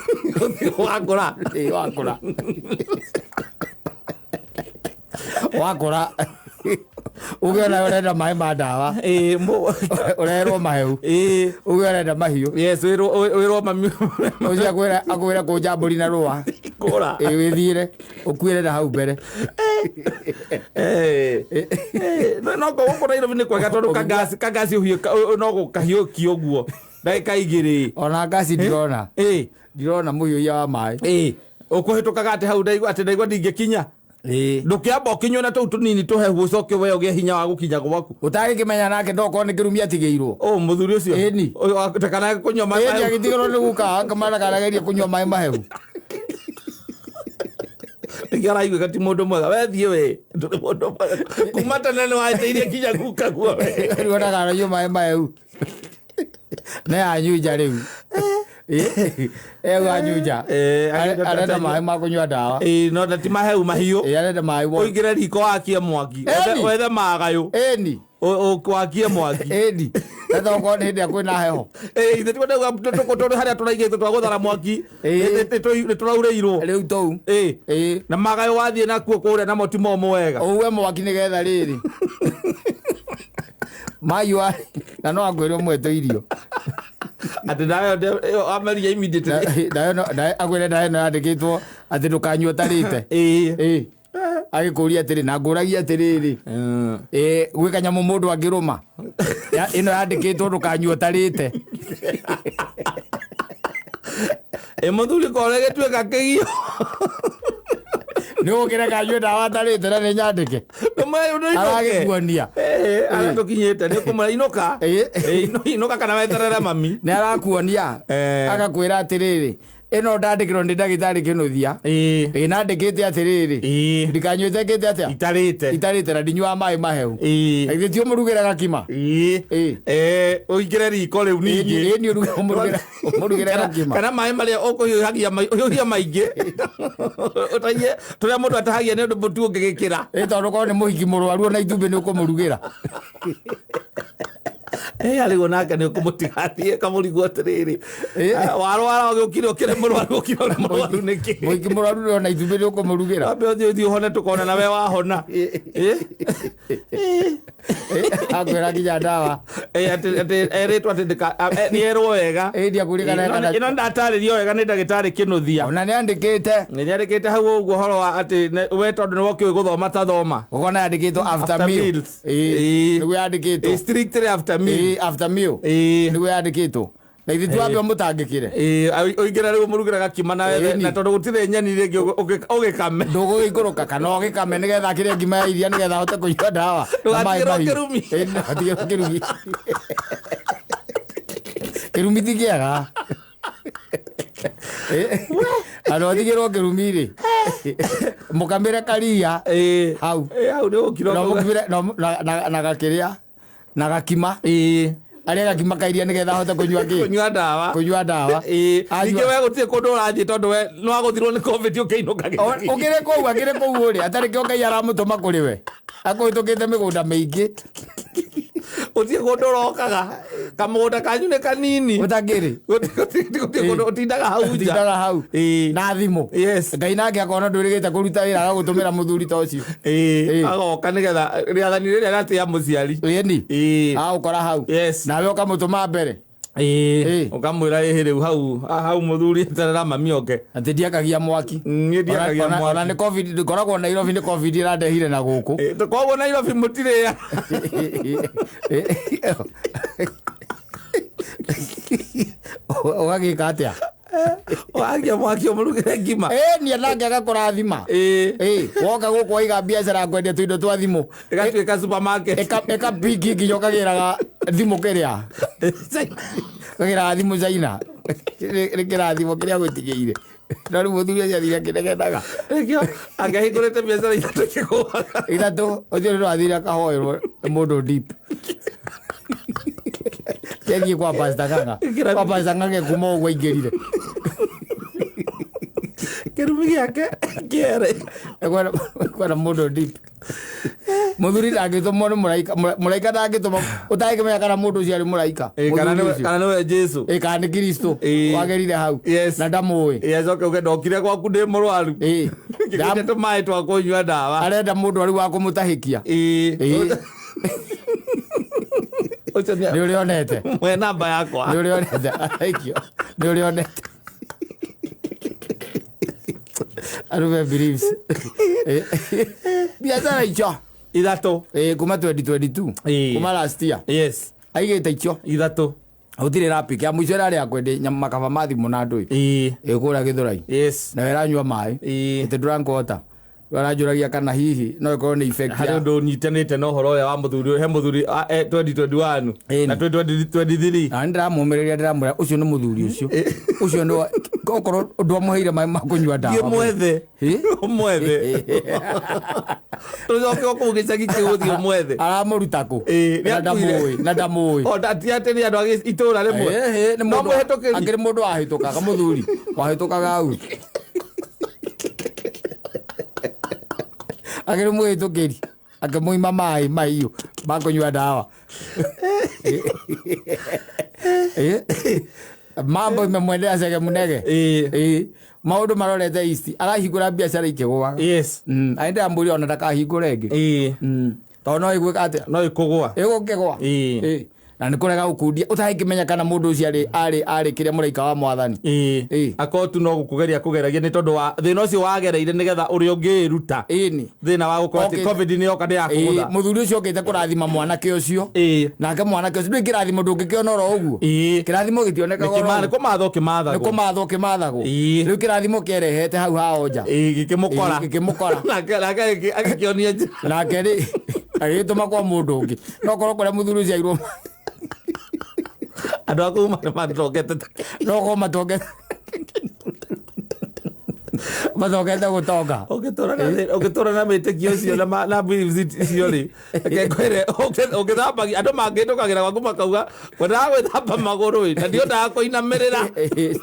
Wakũra. Wakũra. Wakũra. Uge ona ũrenda maĩ ma ndawa. Ũrerwo mahehu. Uge ũrenda mahiũ. Yes, wĩrwo mami. Ũcio akwĩra kũnja mbũri na rũa. Kũra. Wĩthiĩre ũkuĩre na hau mbere. No gũkũ Nairobi nĩ kwega tondũ kangasi no gũkahiũkia ũguo ndagĩka igĩrĩ. Ona ngasi ndirona. Ndirona mũhiũhia wa maĩ. Ũkũhĩtũkaga atĩ hau ndaigua atĩ ndaigua ndingĩkinya. Ndũkĩamba ũkĩnyue na tũu tũnini tũhehu ũcoke we ũgĩe hinya wa gũkinya gwaku. Ũtagĩkĩmenya nake ndokorwo nĩ kĩrumi atigĩirwo. Ũ mũthuri ũcio. Ĩni. Ndakanae kũnyua maĩ Ĩni mahehu. agĩtigĩrwo nĩ guka kamana karageria kũnyua maĩ mahehu. Nĩkĩo araiguĩka ti mũndũ mwega. We thiĩ we, ndũrĩ mũndũ mwega. Kuma tene nĩ wahĩtĩirie nginya guka guo we. Rĩu ndakaranyua maĩ mahehu. Nĩ anyunja rĩu. Eũ anyunja. Arenda maĩ ma kũnyua ndawa. No na ti mahehu mahiũ. Arenda maĩ wo. Ũingĩre riko wakie mwaki. Ĩni. Wethe magayũ. Ĩni. Wakie mwaki. Ĩni. Sasa okorwo nĩ hĩndĩ ĩrĩa kwĩna heho. Ithe twendauga tũrĩ harĩa tũraigĩte twa gũthara mwaki nĩ tũraurĩirwo. Rĩu tũu. Na magayũ wathiĩ nakuo kũrĩa namo ti momũ wega. Ũue mwaki nĩgetha rĩrĩ. Mahiũ na no akwĩre ũmwe irio. Atĩ ndawa ĩyo ameria immediately. Akwĩre ndawa ĩno yandĩkĩtwo atĩ ndũkanyue ũtarĩte. Agĩkũria atĩrĩ na ngũragia atĩrĩrĩ. Gwĩ kanyamũ mũndũ angĩrũma. Ĩno yandĩkĩtwo ndũkanyue ũtarĩte. Mũthuri kore gĩtuĩka kĩgio. Nĩ ũgũkĩreka anyue ndawa atarĩte na nĩ nyandĩke. Aragĩkuonia. Arĩa tũkinyĩte nĩ ũkũmwĩra inũka. Inũka kana weterere mami. Nĩ arakuonia. Agakwĩra atĩrĩrĩ, ĩno ndandĩkĩrwo nĩ ndagĩtarĩ Kĩnuthia. Nandĩkĩte atĩrĩrĩ. Ndikanyuĩte ngĩte atĩa? Itarĩte. Itarĩte na ndinyuaga maĩ mahehu. Githĩ ti ũmũrugĩre gakima? Ũingĩre riko rĩu ningĩ. Ĩni ũmũrugĩre gakima. Kana maĩ marĩa ũkũhiũhagia ũhiũhia maingĩ. Ũtahie tũrĩa mũndũ atahagia nĩ ũndũ mũtu ũngĩgĩkĩra. Tondũ korwo nĩ mũhiki mũrwaru ona itumbĩ nĩ ũkũmũrugĩra. Arĩguo nake nĩ ũkũmũtiga athiĩ kamũrigwo atĩrĩrĩ. Warwara ũgĩũkire ũkĩrĩ mũrwaru ũkire ũrĩ mũrwaru nĩkĩ? Mũhiki mũrwaru ona itumbĩ nĩ ũkũmũrugĩra. Wambe ũthiĩ ũhone tũkona na we wahona. Akwĩra nginya ndawa. Atĩ erĩtwo atĩ nĩ erwo wega. Ĩno ndatarĩrio wega nĩ ndagĩtarĩ Kĩnuthia. Ona nĩ andĩkĩte. Nĩ andĩkĩte hau ũguo ũhoro wa atĩ we tondũ nĩ wokĩũĩ gũthoma ta thoma. Ũkona yandĩkĩtwo after meals. Nĩguo yandĩkĩtwo. Strictly after meal. After meal. Nĩguo yandĩkĩtwo. Na ithuĩ twambe ũmũtangĩkĩre. Ũingĩre rĩu ũmũrugĩre gakima na tondũ gũtirĩ nyeni rĩngĩ ũgĩkame. Ndũgũgĩikũrũka kana ũgĩkame nĩgetha akĩrĩe ngima ya iria nĩgetha ahote kũnyua ndawa. Ndũgatigĩrwo kĩrumi. Ndũgatigĩrwo kĩrumi. Kĩrumi ti kĩega. Andå atigä rwo kä rumi rä må kamä re karia Ĩĩ. hau Ĩĩ, hau nĩ ũkira Na ũkauga. mũkimĩre- na gakĩrĩa na gakima Ĩĩ. arĩa gakima kairia nĩgetha ahote kũnyua kĩ kũnyua ndawa kũnyua ndawa Ĩĩ. Anyua- ningĩ we gũtirĩ kũndũ ũrathiĩ tondũ we nĩ wagũthirwo nĩ covid ũkĩinũka gĩcagi. ũkĩrĩ kũu akĩrĩ kũu ũrĩ atarĩ kĩo ngai aramũtũma kũrĩ we akũhĩtũkĩte mĩgũnda mĩingĩ gũtirĩ kũndũ ũrokaga kamũgũnda kanyu nĩ kanini ũtakĩrĩ Gũtirĩ kũndũ ũtindaga hau nja ũtindaga hau Ĩĩ. na thimũ Yes. ngai nake akona ndwĩrĩgĩte kũruta wĩra agagũtũmĩra mũthuri ta ũcio Ĩĩ. Ĩĩ. agoka nĩgetha rĩathani rĩrĩa rĩatĩa mũciari ĩni Ĩĩ. agũkora hau Yes. nawe ũkamũtũma mbere Ĩĩ. Ĩĩ. ũkamwĩra ĩhĩ rĩu hau hau mũthuri eterera mami oke atĩ ndiakagia mwaki niĩ ndiakagia Ona- ona mwaki nĩ covid ngoragwo Nairobi nĩ covid ĩrandehire na gũkũ Ĩĩ, koguo Nairobi mũtirĩa ũgagĩka atĩa wakia mwaki ũmũrugĩre ngima ĩni nake agakũrathima Ĩĩ. Ĩ, woka gũkũ waiga biacara ya kwendia tũindo twa thimũ ĩgatuĩka supermarket ĩkapiki nginya ũkagĩraga thimũ kĩrĩa ũkagĩraga thimũ China nĩ kĩrathimo kĩrĩa gwĩtigĩire no rĩu mũthuri ũcio athire akĩnegenaga Nĩkĩo angĩahingũrĩte biacara ithatũ ikĩgũaga ithatũ ũcio nĩ athire akahoerwo nĩ mũndũ deep kĩathiĩ kwa Pastor Ng'ang'a kwa Pastor Ng'ang'a kuma ũguo aingĩrire kĩrumi gĩake kĩere kwena mũndũ deep mũthuri ndangĩtũmwo nĩ mũraika mũraika ndangĩtũma ũtangĩmenya kana mũndũ ũcio arĩ mũraika Ĩĩ, kana Mũthuri nĩwe- ũcio. kana nĩwe Jesu Ĩ, kana nĩ kristo Ĩ. wagĩrire hau Yes. na ndamũĩ Ĩĩ, acoke uge ndokire gwaku ndĩ mũrwaru Ĩ. ngĩgĩte tũmaĩ twa kũnyua ndawa arenda mũndũ arĩ wa kũmũtahĩkia Ĩĩ. Ĩ. Ũcio nĩ nĩ ũrĩa onete mwe namba yakwa nĩ ũrĩa onete Araikio. nĩ ũrĩa onete arũme believes Ĩ. biacara icio ithatũ Ĩ, kuma 2022 Ĩ. kuma last year yes aigĩte icio ithatũ gũtirĩ rapik ya mũico ĩrarĩ ya kwendia nyama makaba ma thimũ na ndũĩ Ĩĩ. ĩkũrĩa gĩthũrai yes na ĩranyua maĩ Ĩĩ. ĩtĩ ndũrankota aranjũragia kana hihi no ĩkorwo nĩ effect harĩ ya ũndũ ũnyitanĩte na ũhoro ũrĩa wa mũthuri he mũthuri 2021 Ĩni. na 2023 na nĩ ndĩramũmĩrĩria ndĩramwĩra ũcio nĩ mũthuri ũcio ũcio nĩ okorwo ndwamũheire maĩ ma kũnyua thiĩ ndawa mwethe Ĩ? ũmwethe tũcoke o kũu gĩcagi kĩu ũthiĩ ũmwethe aramũruta kũ Ĩ, na nĩakuire. ndamũĩ na ndamũĩ O, ti atĩ nĩ andũ a itũũra rĩmwe Ĩ, ĩ, nĩ no mũndũ mũhĩtũkĩri akĩrĩ mũndũ wahĩtũkaga mũthuri wahĩtũkaga hau akĩrĩ mũhĩtũkĩri akĩmũima maĩ mahiũ ma kũnyua ndawa Ĩ, mambo imemwendea cege munege Ĩ. Ĩ, maũndũ marorete east arahingũra biacara ikĩgũaga yes aendamũria ona ndakahingũre ĩngĩ Ĩ. tondũ no ĩgwĩka atĩa no ĩkũgũa ĩgũkĩgwa Ĩ. Ĩ. na nĩ kũrega gũkundia ũtangĩmenya kana mũndũ ũcio arĩ arĩ arĩ kĩrĩa mũraika wa mwathani Ĩ. Ĩ. akorwo tu no gũkũgeria kũgeragia nĩ tondũ wa thĩna ũcio wagereire nĩgetha ũrĩa ũngĩĩruta ĩni thĩna wa gũkorwo atĩ Okĩte. covid nĩ yoka nĩ yakũgũtha mũthuri ũcio okĩte kũrathima mwanake ũcio Ĩ. nake mwanake ũcio ndũĩ kĩrathimo ndũngĩkĩona oro ũguo Ĩ. kĩrathimo gĩtionekaga oro nĩ ũguo. kũmathwo nĩ kĩmathagwo kũmathwo kĩmathagwo Ĩ. rĩu kĩrathimo kĩerehete hau ha onja Ĩ, gĩkĩmũkora Ĩ, gĩkĩmũkora. nake nake agĩkĩonia njĩra nake rĩ agĩgĩtũma kwa mũndũ ũngĩ no korwo kũrĩa mũthuri ũcio airwo andå a kuu matongete no korwo matongete mathokete gũtonga ũngĩtũra na mĩtĩkio ũcio na na beliefs icio rĩ reke ngwĩre ũngĩthambagia andũ mangĩtũkagĩra gwaku makauga kwendaga gwĩthamba magũrũ ĩ na ndiondaga kũinamĩrĩra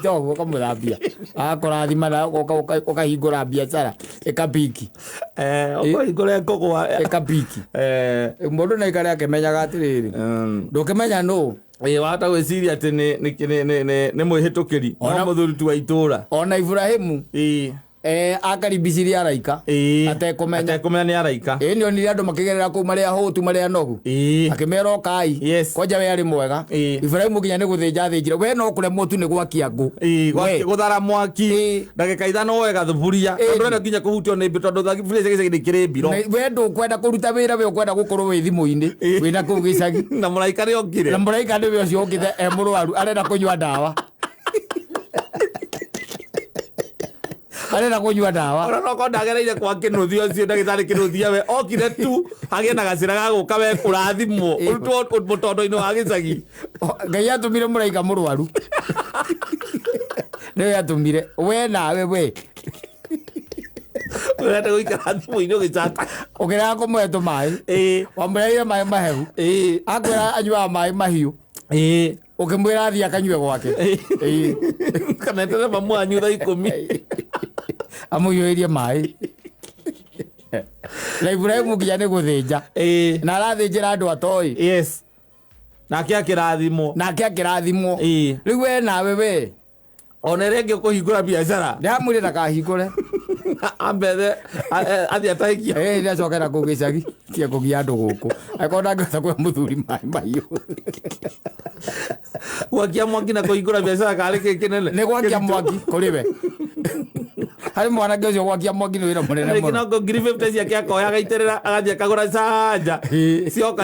toguo ũkamũthambia agakũrathima na ũkahingũra biacara ĩkapiki Eh, ũkũhingũra ĩkũgwa ĩkapiki Eh, mũndũ naikare akĩmenyaga atĩrĩrĩ ndũkĩmenya nũ ĩ wahota gwĩciria atĩ nĩ mwĩhĩtũkĩri no Ona- mũthuri tu wa itũra ona Iburahĩmu Ĩ, akaribicirie araika ĩ. Atekũmenya. atekũmenya nĩ araika ĩ nĩonire andũ makĩgerera kũu marĩ ahũtu marĩ anogu Ĩ. akĩmera ũkai Yes. kwanja we arĩ mwega Ĩ. Iburahĩmu nginya nĩ gũthĩnja athĩnjire we no kũremwo tu nĩ gwakia ngũ Ĩ, We. gũthara mwaki Ĩ. ndagĩka ithano woe gathuburia Ĩ. tondũ ĩno nginya kũhutio nĩ mbĩ tondũ thaburia cia gĩcagi nĩ kĩrĩ mbiro We ndũkwenda kũruta wĩra we ũkwenda gũkorwo wĩ thimũ-inĩ Ĩ. wĩna kũu gĩcagi na mũraika nĩ okire na mũraika nĩwe ũcio ũkĩte e mũrwaru arenda kũnyua ndawa arenda kũnyua ndawa ona no ndagereire kwa kĩnũthia ũcio ndagĩtarĩ kĩnũthia we okire tu agĩe na gacĩra ga gũka we kũrathimwo ũrutwo mũtondo-inĩ wa gĩcagi ngai atũmire mũraika mũrwaru Nĩwe atũmire we nawe we Ũrenda gũikara thimũ-inĩ ũgĩchata. Ũkĩrega kũmũhe tũmaĩ, wamũreheire maĩ mahehu, akwĩra anyuaga maĩ mahiũ, ũkĩmwĩra athiĩ akanyue gwake. Kana eterere mamu wanyu thaa 10. Amũiyũrĩrie maĩ. Na Iburahĩmu nginya nĩ gũthĩnja. Na arathĩnjĩra andũ atoĩ. Yes. Nake akĩrathimwo. Nake akĩrathimwo. Rĩu we nawe we. Ona ĩrĩa ĩngĩ ũkũhingũra biacara. Ndĩramwĩrire ndakahingũre. Ambethe athiĩ atahĩkia. Nĩ acoke na kũu gĩcagi tige kũgia andũ gũkũ. Angĩkorwo ndangĩhota kũhe mũthuri maĩ mahiũ. Gwakia mwaki na kũhingũra biacara karĩ kĩ kĩnene? Nĩ gwakia mwaki kũrĩ we. Harĩ mwanake ũcio gwakia mwaki nĩ wĩra mũnene Rĩngĩ mũno. no ngiri 50 ciake akoya agaitĩrĩra agathiĩ akagũra canja. Cioka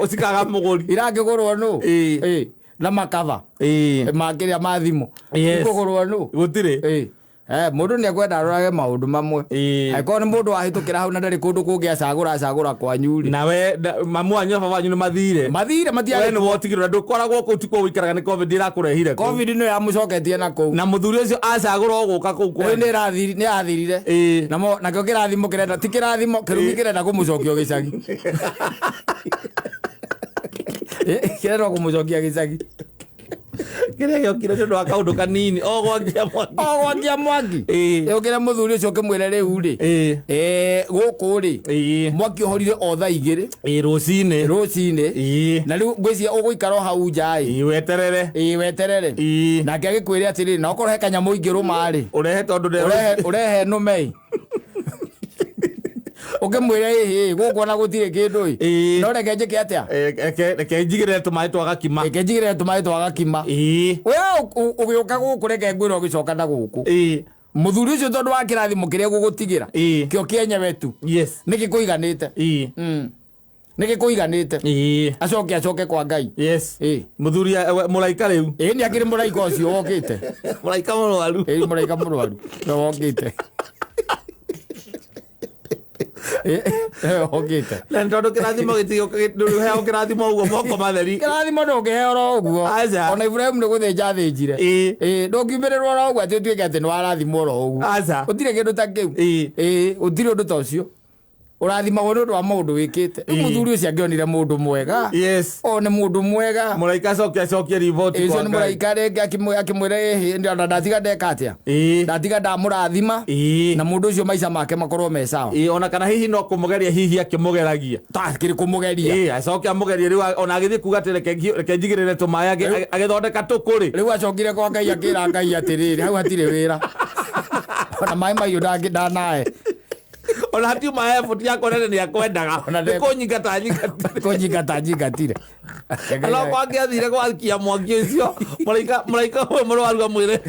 cikaga mũgũri. Irakĩgũrwo nũ? Na makaba. Makĩrĩa ma thimũ. Ikũgũrwo nũ? Gũtirĩ. Mũndũ nĩ ekwenda arorage maũndũ mamwe. Angĩkorwo nĩ mũndũ wahĩtũkĩra hau na ndarĩ kũndũ kũngĩ acagũra acagũra kwanyu rĩ. Nawe mamu wanyu na baba wanyu nĩ mathire. Mathire, matiarĩ We nĩ wotigirwo na ndũkoragwo kũu ti kũu ũikaraga nĩ COVID ĩrakũrehire kũu. COVID nĩyo yamũcoketie na kũu. Na mũthuri ũcio acagũra o gũka kũu Rĩu kwanyu. nĩ yathirire. Namo nakĩo kĩrathimo kĩrenda ti kĩrathimo kĩrumi kĩrenda kũmũcokia gĩcagi. Kĩrenda kũmũcokia gĩcagi. Kĩrĩa gĩokire nĩ ũndũ wa kaũndũ kanini o gwakia mwaki. O gwakia mwaki. Ũkĩre mũthuri ũcio ũkĩmwĩre rĩu rĩ. Gũkũ rĩ. Mwaki ũhorire o thaa 2. Rũcinĩ. Rũcinĩ. Na rĩu ngwĩciria ũgũikara o hau nja ĩ. Weterere. Weterere. Nake agĩkwĩre atĩrĩrĩ, na okorwo he kanyamũ ingĩrũma rĩ. Ũrehe tondũ nde- Ũrehe nũme ĩ. Ũkĩmwĩre ĩhĩ, gũkũ ona gũtirĩ kĩndũ ĩ. No reke njĩke atĩa? Reke njigĩrĩre tũmaĩ twa gakima. Reke njigĩrĩre tũmaĩ twa gakima. We ũgĩũka gũkũ reke ngwĩre ũgĩcoka na gũkũ. Mũthuri ũcio tondũ wa kĩrathimo kĩrĩa gũgũtigĩra. Kĩo kĩenyewe tu. Nĩ gĩkũiganĩte. Nĩ gĩkũiganĩte. Acoke acoke kwa Ngai. Mũthuri mũraika rĩu. Nĩ akĩrĩ mũraika ũcio wokĩte. Mũraika mũrwaru. Mũraika mũrwaru. Nĩ wokĩte. Okĩte. Na nĩ tondũ kĩrathimo gĩtigĩũka, ndũheo kĩrathimo ũguo moko matheri. Kĩrathimo ndũngĩheo oro ũguo. Aca. Ona Iburahĩmu nĩ gũthĩnja athĩnjire. Ndũngiumĩrĩrwo oro ũguo atĩ ũtuĩke atĩ nĩ warathimwo oro ũguo. Aca. Gũtirĩ kĩndũ ta kĩu. Gũtirĩ ũndũ ta ũcio. Ũrathimagwo nĩ ũndũ wa maũndũ wĩkĩte. Rĩu mũthuri ũcio angĩonire mũndũ mwega. O nĩ mũndũ mwega. Mũraika acoke acokie riboti Ũcio kwa nĩ Ngai. mũraika rĩngĩ akĩmwĩra ĩhĩ, ona ndatiga ndeka atĩa? Ndatiga ndamũrathima. Na mũndũ ũcio maica make makorwo me sawa. Ona kana hihi no kũmũgeria hihi akĩmũgeragia. Ta akĩrĩ kũmũgeria. Acoke amũgerie rĩu ona agĩthiĩ kuga atĩ reke njigĩrĩre tũmaĩ agĩthondeka tũkũ rĩ. Rĩu acokire kwa Ngai akĩra Ngai atĩrĩrĩ, hau hatirĩ wĩra. Ona maĩ mahiũ ndanae. Ona hatiuma effort yakwa nene nĩ akwendaga. Ona Nĩ kũnyingata nyingatire. Kũnyingata nyingatire. Ona okorwo angĩathire gwakia mwaki ũcio, mũraika ũyũ mũrwaru amwĩre,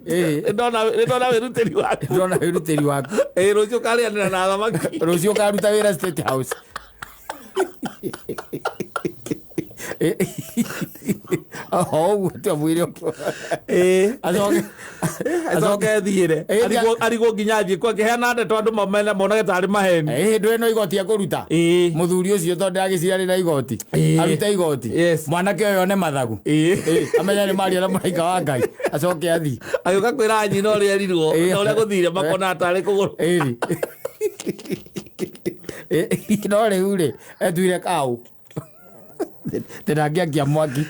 nĩ ndona wĩrutĩri waku. Ndona wĩrutĩri waku. Rũciũ ũkarĩanĩra na thamaki. Rũciũ ũkaruta wĩra State House. O ũguo tu amwĩre ũguo. Acoke Acoke ethiĩre. Arigwo nginya athiĩ kwa akĩheana ndeto andũ monage tarĩ maheni. Ndũrĩ na igoti ekũruta. Mũthuri ũcio tondũ ndagĩciria arĩ na igoti. Arute igoti. Mwanake ũyũ one mathagu. Amenye nĩ maria na mũraika wa Ngai. Acoke athiĩ. Agĩũka kwĩra nyina ũrĩa erirwo, na ũrĩa gũthire makona tarĩ kũgũrũ. No rĩu rĩ, etuire kaũ. Ndĩrangĩakia mwaki.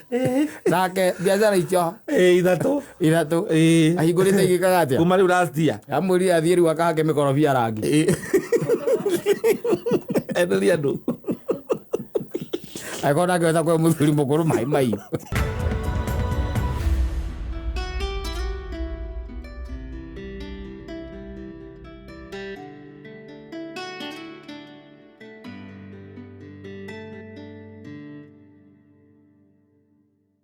Nake biacara icio Ithatũ. Ithatũ. Ahingũrĩte igĩkaga atĩa? Kuma rĩu last year. Amwĩrire athiĩ rĩu akahake mĩkorobia rangi. Enderia andũ. Angĩkorwo ndangĩhota kũhe mũthuri mũkũrũ maĩ mahiũ.